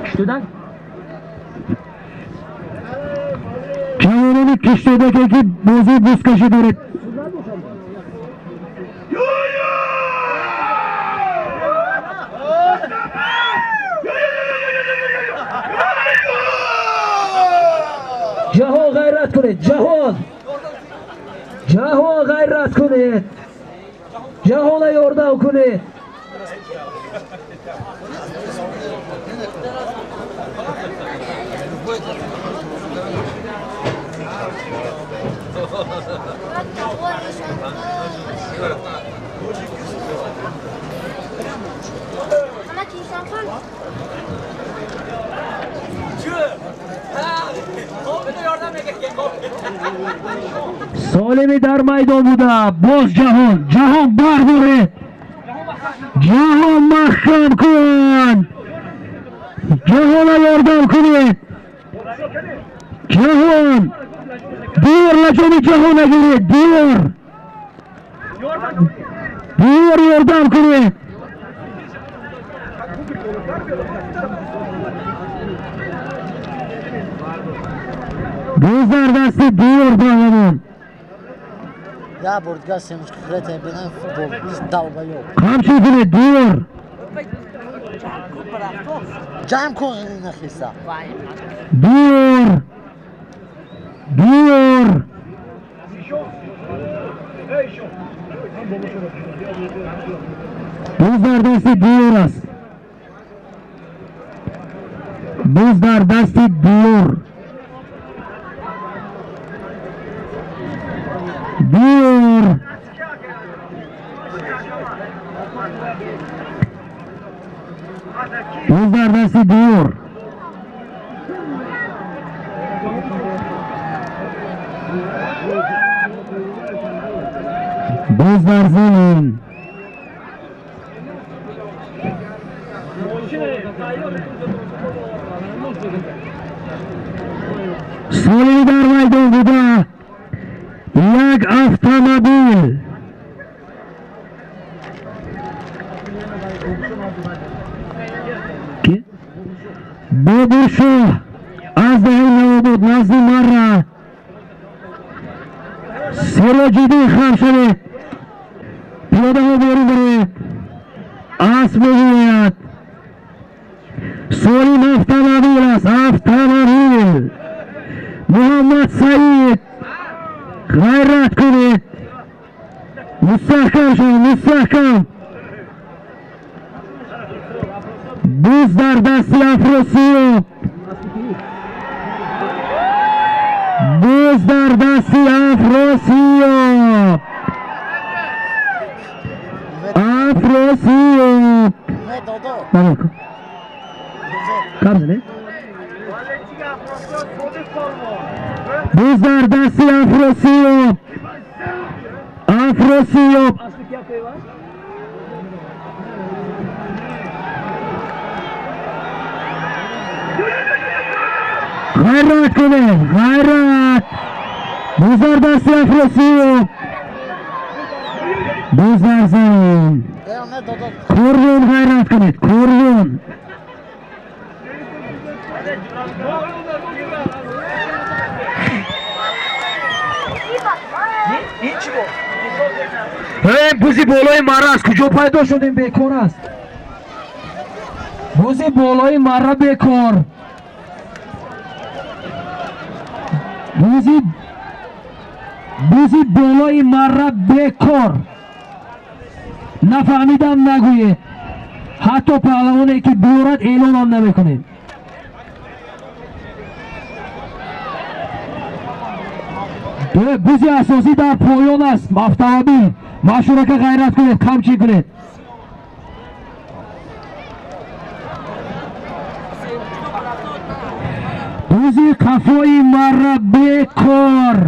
Киштудак? Ҷавонони Киштодаке ки бозии бузкашӣ доред. Ҷаҳон, ғайрат кунед, Ҷаҳон! Ҷаҳон, ғайрат кунед! Ҷаҳона ёрдам кунед! Ama kimsen Солими дар майдон буда, боз Ҷаҳон. Ҷаҳон, бардоред! Ҷаҳон, маҳкам кун! Ҷаҳона ёрдам кунед! Ҷаҳон, девор, лаҷоми ҷаҳон нагиред! Девор, девор, ёрдам кунед! Боз дар дасти девор паҳлавон. Я бурдга семечка хӯрета бинам, футбол долбоёб. Қамчи кунед, девор! Ҷамъ кун нахиса. Девор, девор! Боз дар дасти девор аст. Боз дар дасти девор. Девор. Боз дар дасти Диёр. Боз дар замин. Солими дар майдон буда як автомобил. Ки? Бобуршоҳ аз деҳаи Навобод назди Марра. Сироҷиддин, хам шавед, пиёдаҳо берун бароед, асп мегӯяд. Солим автомобил аст, автомобил. Муҳаммад Саид, ғайрат кунед, мустаҳкам шавед, мустаҳкам. Буз дар дасти Афросиёб, буз дар дасти Афросиёб, Афросиёб. Умед додо. Бале, кам занед. Буз дар дасти Афросиёб, Афросиёб. Ғайрат кунед, ғайрат. Буз дар дасти Афросиёб, буз дар замин. Э, Умед додо. Корвон, ғайрат кунед, корвон. Э, бузи болои марра аз куҷо пайдо шуд? Ин бекор аст. Бузи болои марра бекор. Бузи болои марра бекор. Нафаҳмидам нагӯед. Ҳатто паҳлавоне ки биёрад, эълонам намекунем. Бузи асосӣ дар поён аст, автомобил. Машурака, ғайрат кунед, қамчӣ кунед. Бузи қафои марра бекор.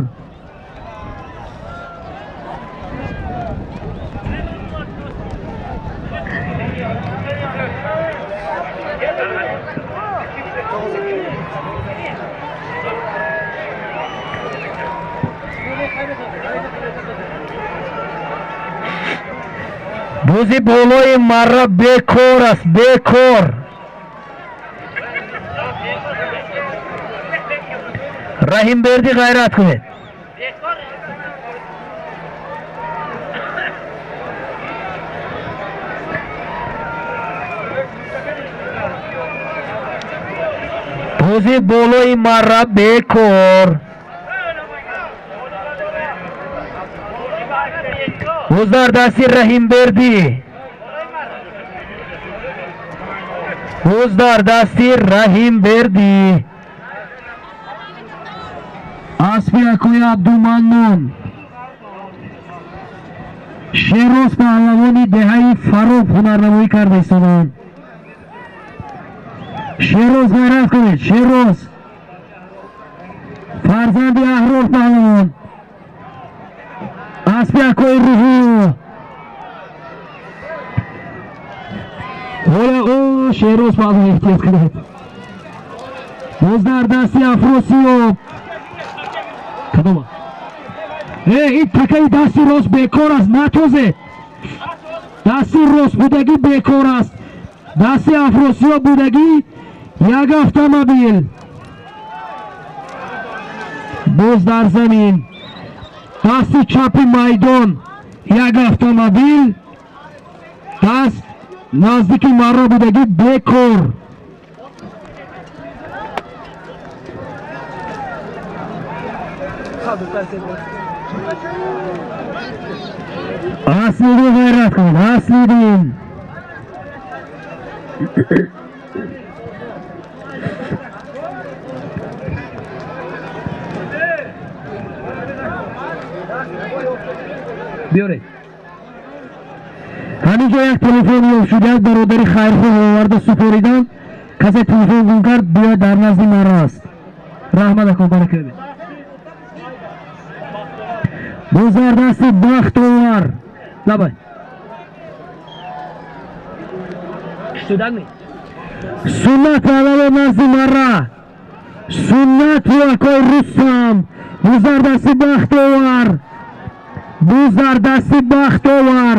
Бузи болои марра бекор аст, бекор. Раҳимбердӣ, ғайрат кунед. Бузи болои марра бекор. Буз дар дасти Раҳимбердӣ, буз дар дасти Раҳимбердӣ. Аспи акои Абдуманнон, Шероз паҳлавони деҳаи Фароб ҳунарнамоӣ карда истоданд. Шероз, ғайрат кунед, Шероз, фарзанди Аҳрор паҳлавон. Аспи акои Рӯҳу ҳола. О, Шероз паҳлавон, эҳтиёт кунед. Боз дар дасти Афросиёб. Кадома? Э, ин такаи дасти рост бекор аст, натозе. Дасти рост будагӣ бекор аст. Дасти Афросиёб будагӣ як автомобил. Боз дар замин. Дасти чапи майдон як автомобил, даст наздики марра будагӣ бекор. Аслидин, ғайрат кунед, Аслидин. Биёред. Ҳамин. Инҷо як телефон ёфт шуд, як бародари хайрхоҳ оварда супориданд. Касе телефон гум кард, биёяд, дар назди мара аст. Раҳмат, ако, баракабед. Боз дар дасти Бахтовар. Лабай. Штудагми. Суннат паҳлавон назди мара. Суннат акои Рустам. Боз дар дасти Бахтовар. Боз дар дасти Бахтовар.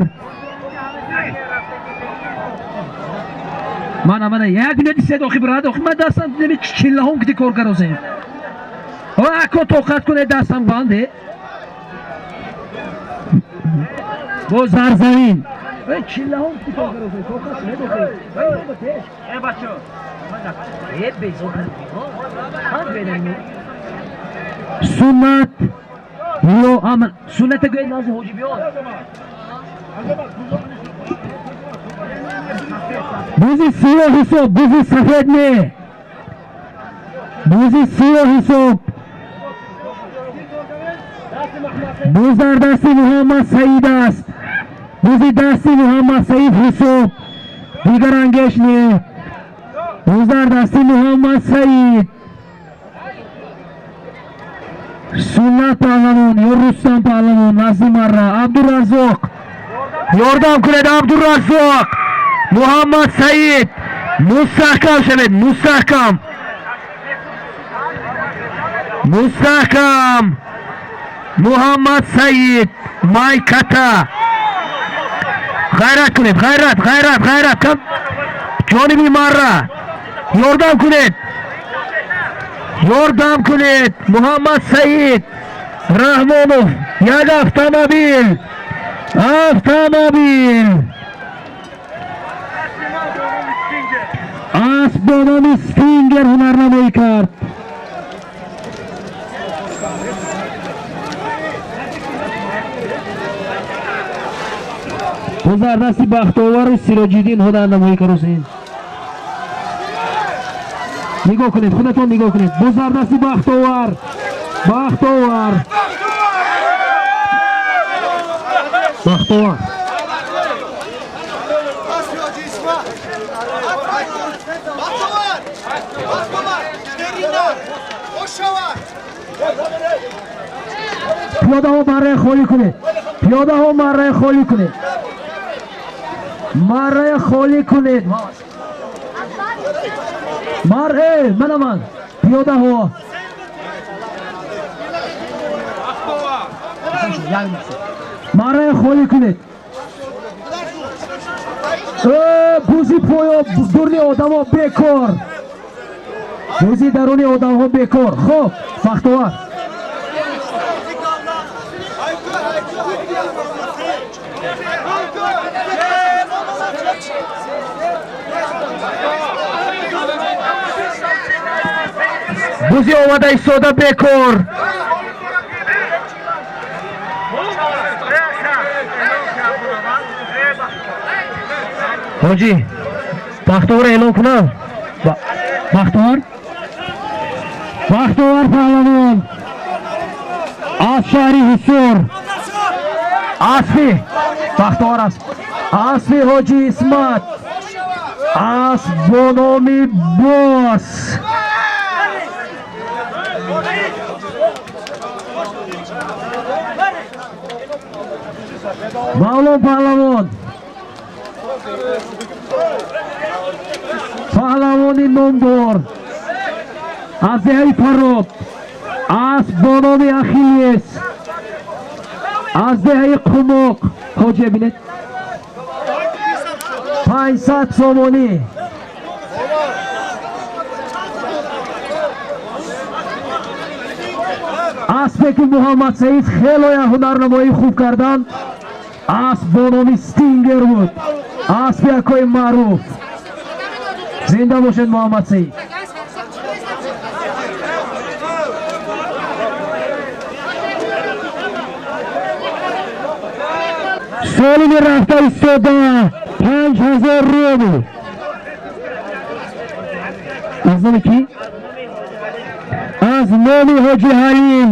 Мана, мана, як минути сед охи брат, охи ман дастам неми чиллаҳом кити кор карозем. О, ако, тоқат кунед, дастам банде. Боз дар замин. Э, чиллаҳом кити кор карозем, тоқат кунед охи. Вай бобо теш. Э, бачо. Э, безор. Ҳан бедармо. Суннат ё Аман, сунната гӯед назди ҳоҷи биёд. Бузи сиёҳ ҳисоб, бузи сафед не. Бузи сиёҳ ҳисоб. Буз дар дасти Муҳаммад Саид аст. Бузи дасти Муҳаммад Саид ҳисоб. Дигар ангеш не. Буз дар дасти Муҳаммад Саид. Суннат паҳлавон ё Рустам паҳлавон назди марра. Абдураззоқ. Ёрдам кунед, Абдураззоқ. Муҳаммад Саид. Мустаҳкам шавед, мустаҳкам. Мустаҳкам. Муҳаммад Саид майката. Ғайрат кунед, ғайрат, ғайрат, ғайрат. Кам ҷониби марра. Ёрдам кунед. Ёрдам кунед. Муҳаммад Саид Раҳмонов як автомобил. Автомобил. Асп бо номи Стингер ҳунарнамоӣ кард. Боз дар дасти Бахтовару Сироҷиддин ҳунарнамоӣ кард Ҳусейн. Нигоҳ кунед, худатон нигоҳ кунед. Боз дар дасти Бахтовар. Бахтовар. Бахтовар. Бахтовар! Бахтовар! Шерина! Ошава! Пиёдаҳо маррая холӣ кунед. Пиёдаҳо маррая холӣ кунед. Маррая холӣ кунед. Мар э, мана ман. Пиёдаҳо. Маррая холӣ кунед. Э, бузи поё дурни одамо бекор. Бузи даруни одамҳо бекор. Хоб, Бахтовар. Бузи омада истода бекор. Ҳоҷӣ, Бахтовар эълон кунам. Бахтовар? Бахтовар паҳлавон аз шаҳри Ҳисор. Аспи Бахтовар аст. Аспи ҳоҷи Исмат. Асп бо номи Бос. Мавлон паҳлавон. Паҳлавони номдор аз деҳаи Фароб. Асп бо номи Ахиллес аз деҳаи Қумоқ. Ҳоҷия бинед. 500 сомонӣ. Аспе ки Муҳаммад Саид хело ҳунарнамоии хуб карданд, асп бо номи Стингер буд. Аспи акои маъруф. Зинда бошед, Муҳаммад Саид. Солими рафта истода 5000 рубл. Аз номи кӣ? Аз номи ҳоҷи Ҳалим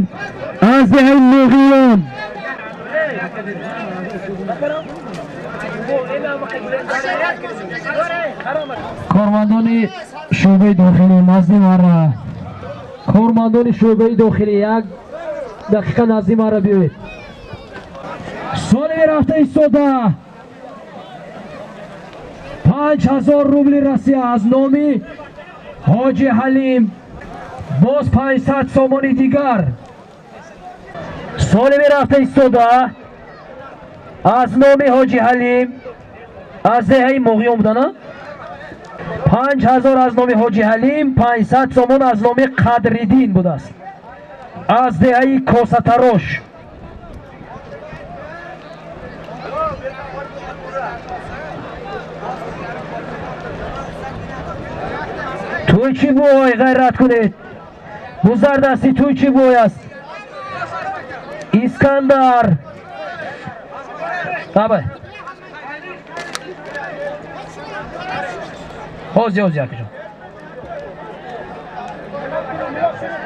аз деҳаи Муғиён. Кормандони шӯъбаи дохилӣ назди мара, кормандони шӯъбаи дохилӣ як дақиқа назди мара биёед. Соли рафта истода 5000 рубли Россия аз номи Ҳоҷи Ҳалим, боз 500 сомони дигар. Солими рафта истода аз номи Ҳоҷи Ҳалим аз деҳаи Моғиён будана 5000 аз номи Ҳоҷи Ҳалим, 500 сомон аз номи Қадриддин будааст аз деҳаи Косатарош. Туй чӣ бой, ғайрат кунед. Бузардасти туй чӣ бой аст? Искандар. Давай. Ҳозир, ҳозир, акаҷон.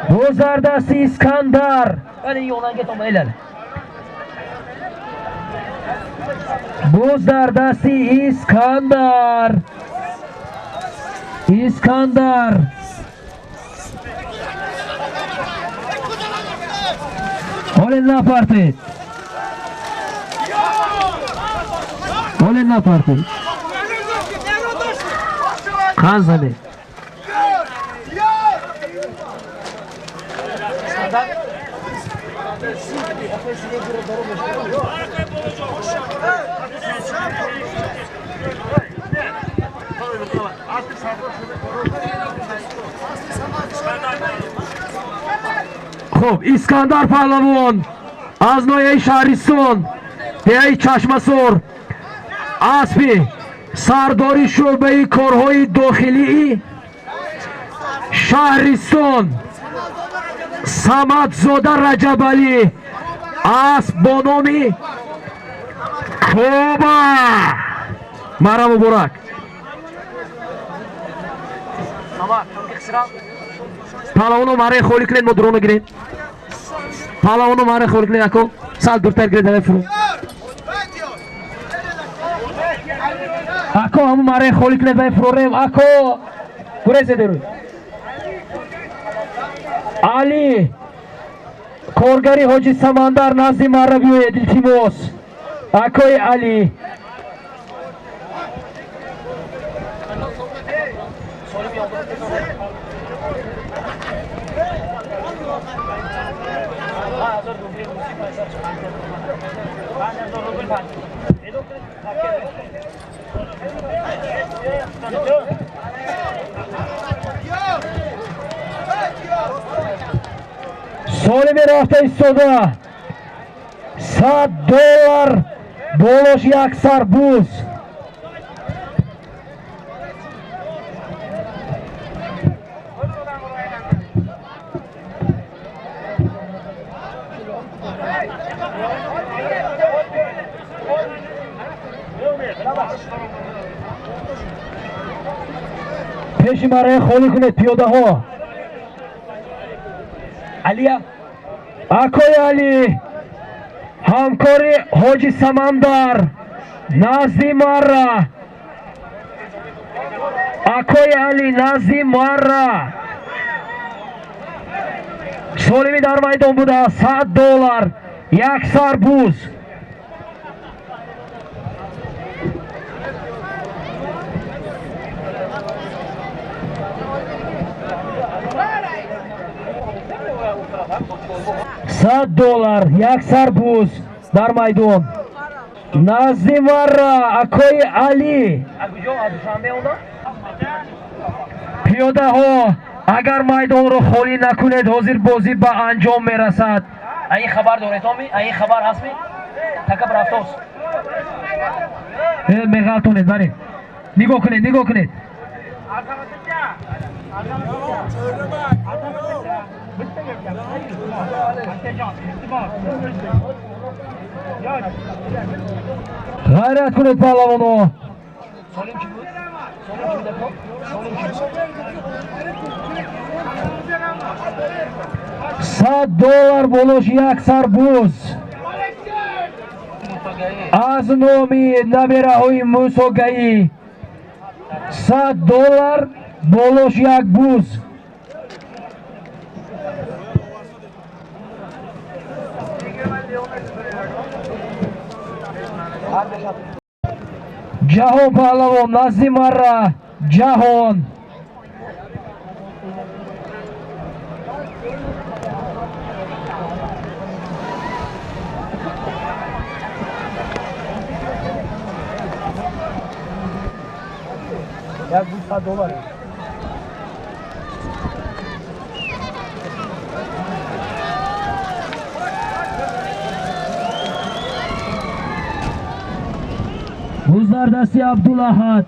Бузардасти Искандар. Вале ёнангетон элал. Бузардасти Искандар. Искандар. Ҳоле напартед. Ҳоле напартед. Қан занед. Хуб, Искандар паҳлавон аз ноҳияи Шаҳристон, деҳаи Чашмасор, аспи сардори шӯъбаи корҳои дохилии Шаҳристон Самадзода Раҷабалӣ, асп бо номи Коба. Мара муборак. Паҳлавоно мараи холӣ кунед, мо дурона гирем. Паҳлавоно мараи холӣ кунед, ако сал дуртар гиред, давай фуру. Ако ҳамун мараи холӣ кунед, вай фурорем. Ако гурезе деруй. Али коргари Ҳоҷи Самандар назди мара биёед, илтимос. Акои Али. Солими рафта истода $100 болош як сарбуз. Пеши мараи холӣ кунед пиёдаҳо. Алия, акои Али, ҳамкори Ҳоҷи Самандар назди мара. Акои Али назди мара. Солими дар майдон буда $100 як сарбуз. $100 як сарбуз дар майдон назди мара акои Али. Пиёдаҳо агар майдонро холӣ накунед, ҳозир бозӣ ба анҷом мерасад. Ин хабар доред, оми? Ин хабар ҳастми? Такаб рафтос. Меғалтонед, баред. Нигоҳ кунед, нигоҳ кунед. Ғайрат кунед паҳлавоно. Солим чӣ буд? Солим чӣ буд, ако? Солим чӣ буд? $100 болош як сарбуз. Аз номи набераҳои Мусогаӣ $100 болош як буз. Ҷаҳон паҳлавон назди марра. Ҷаҳон. Як буз $100. Буз дар дасти Абдулаҳад.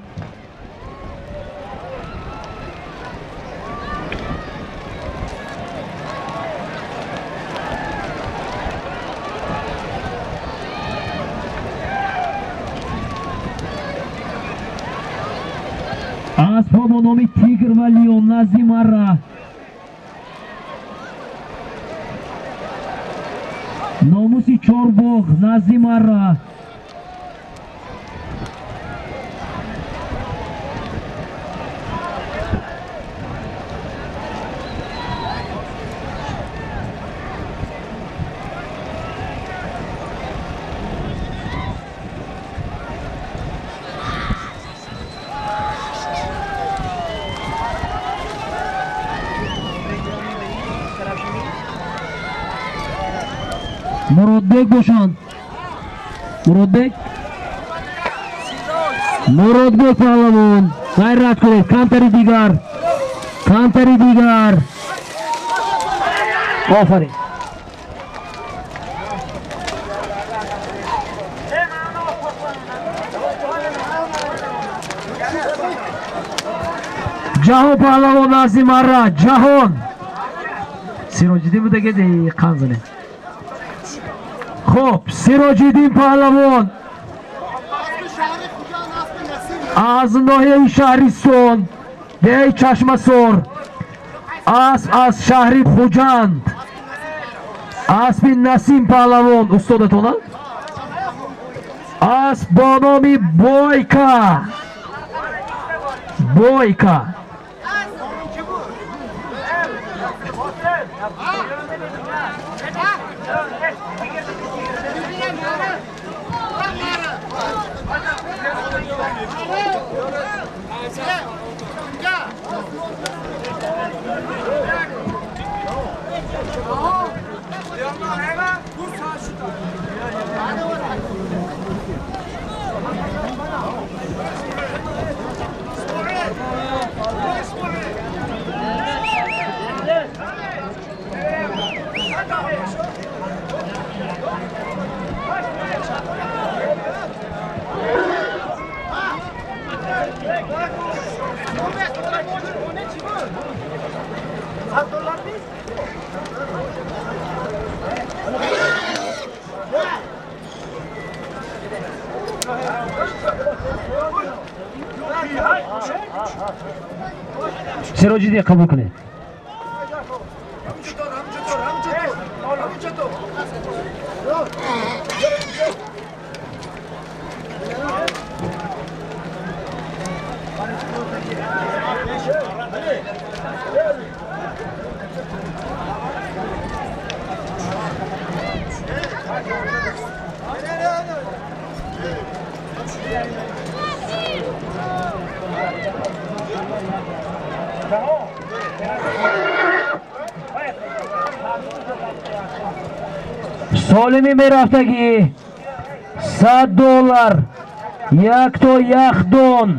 Аспҳо бо номи Тигр ва Лион назди марра. Номуси Чорбоғ назди марра. Муродбек бошанд. Муродбек. Муродбек паҳлавон. Ғайрат кунед. Камтари дигар. Камтари дигар. Офарин. Ҷаҳон паҳлавон назди марра. Ҷаҳон. Сироҷиддин буда ки қан занед. Хоб, Сироҷиддин паҳлавон аз ноҳияи Шаҳристон, деҳаи Чашмасор, асп аз шаҳри Хуҷанд, аспи Насим паҳлавон устодатона, асп бо номи Бойка. Бойка. Сироҷиддин қабул кунед. Солими мерафтагӣ $100 якто яхдон.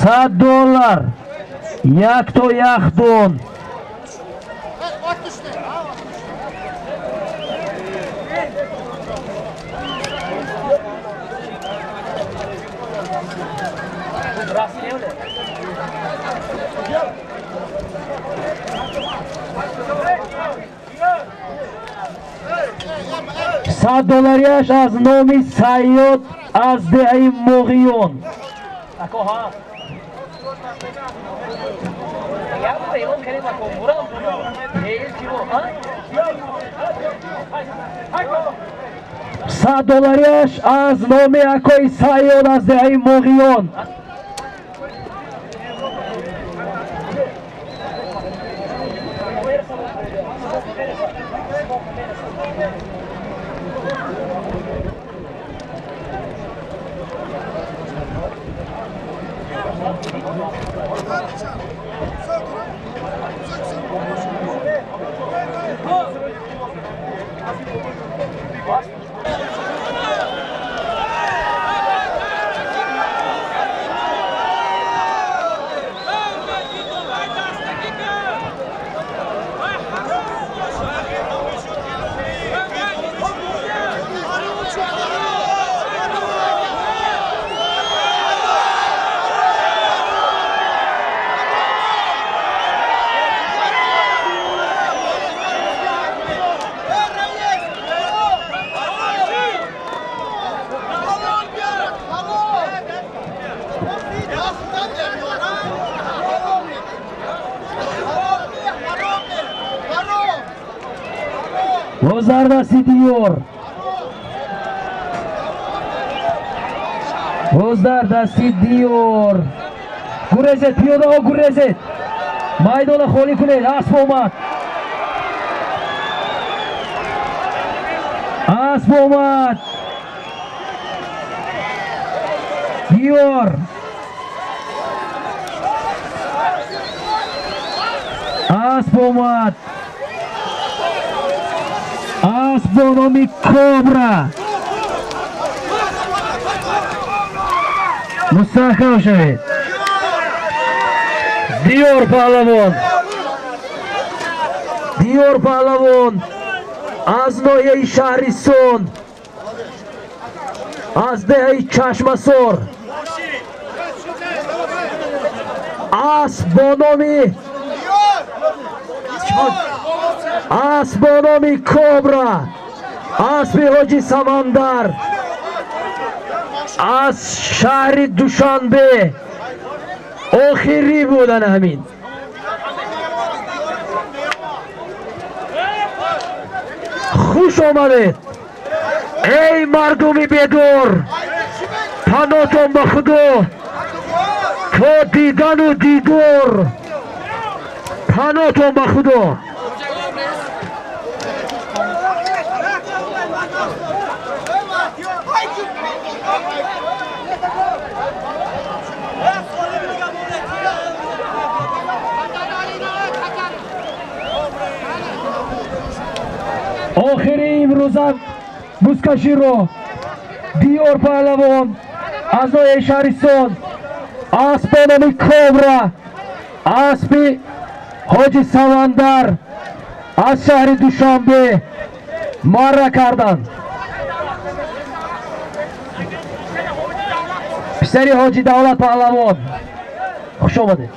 $100 якто яхдон. 100 долларияш аз номи Сайёд аз деҳаи Моғиён. 100 долларияш аз номи акои Сайёд аз деҳаи Моғиён. Дар дасти Диёр, боз дар дасти Диёр. Гурезед, пиёдаҳо гурезед, майдона холӣ кунед. Асп омад, асп омад. Диёр, асп омад. Асп бо номи Кобра. Мустаҳкам шавед. Диёр паҳлавон, Диёр паҳлавон аз ноҳияи Шаҳрисон, аз деҳаи Чашмасор. Асп бо номи, асп бо номи Кобра, аспи ҳоҷи Самандар аз шаҳри Душанбе. Охирӣ будан ҳамин. Хуш омадед, эй мардуми бедор, панотон ба Худо то дидану дидор, панотон ба Худо. Охири имрӯза бузкаширо Диёр паҳлавон аз ноҳияи Шаҳрисон, асп бо номи Кобра, аспи ҳоҷи Самандар аз шаҳри Душанбе марра карданд. Писари ҳоҷи Давлат паҳлавон, хуш омадед.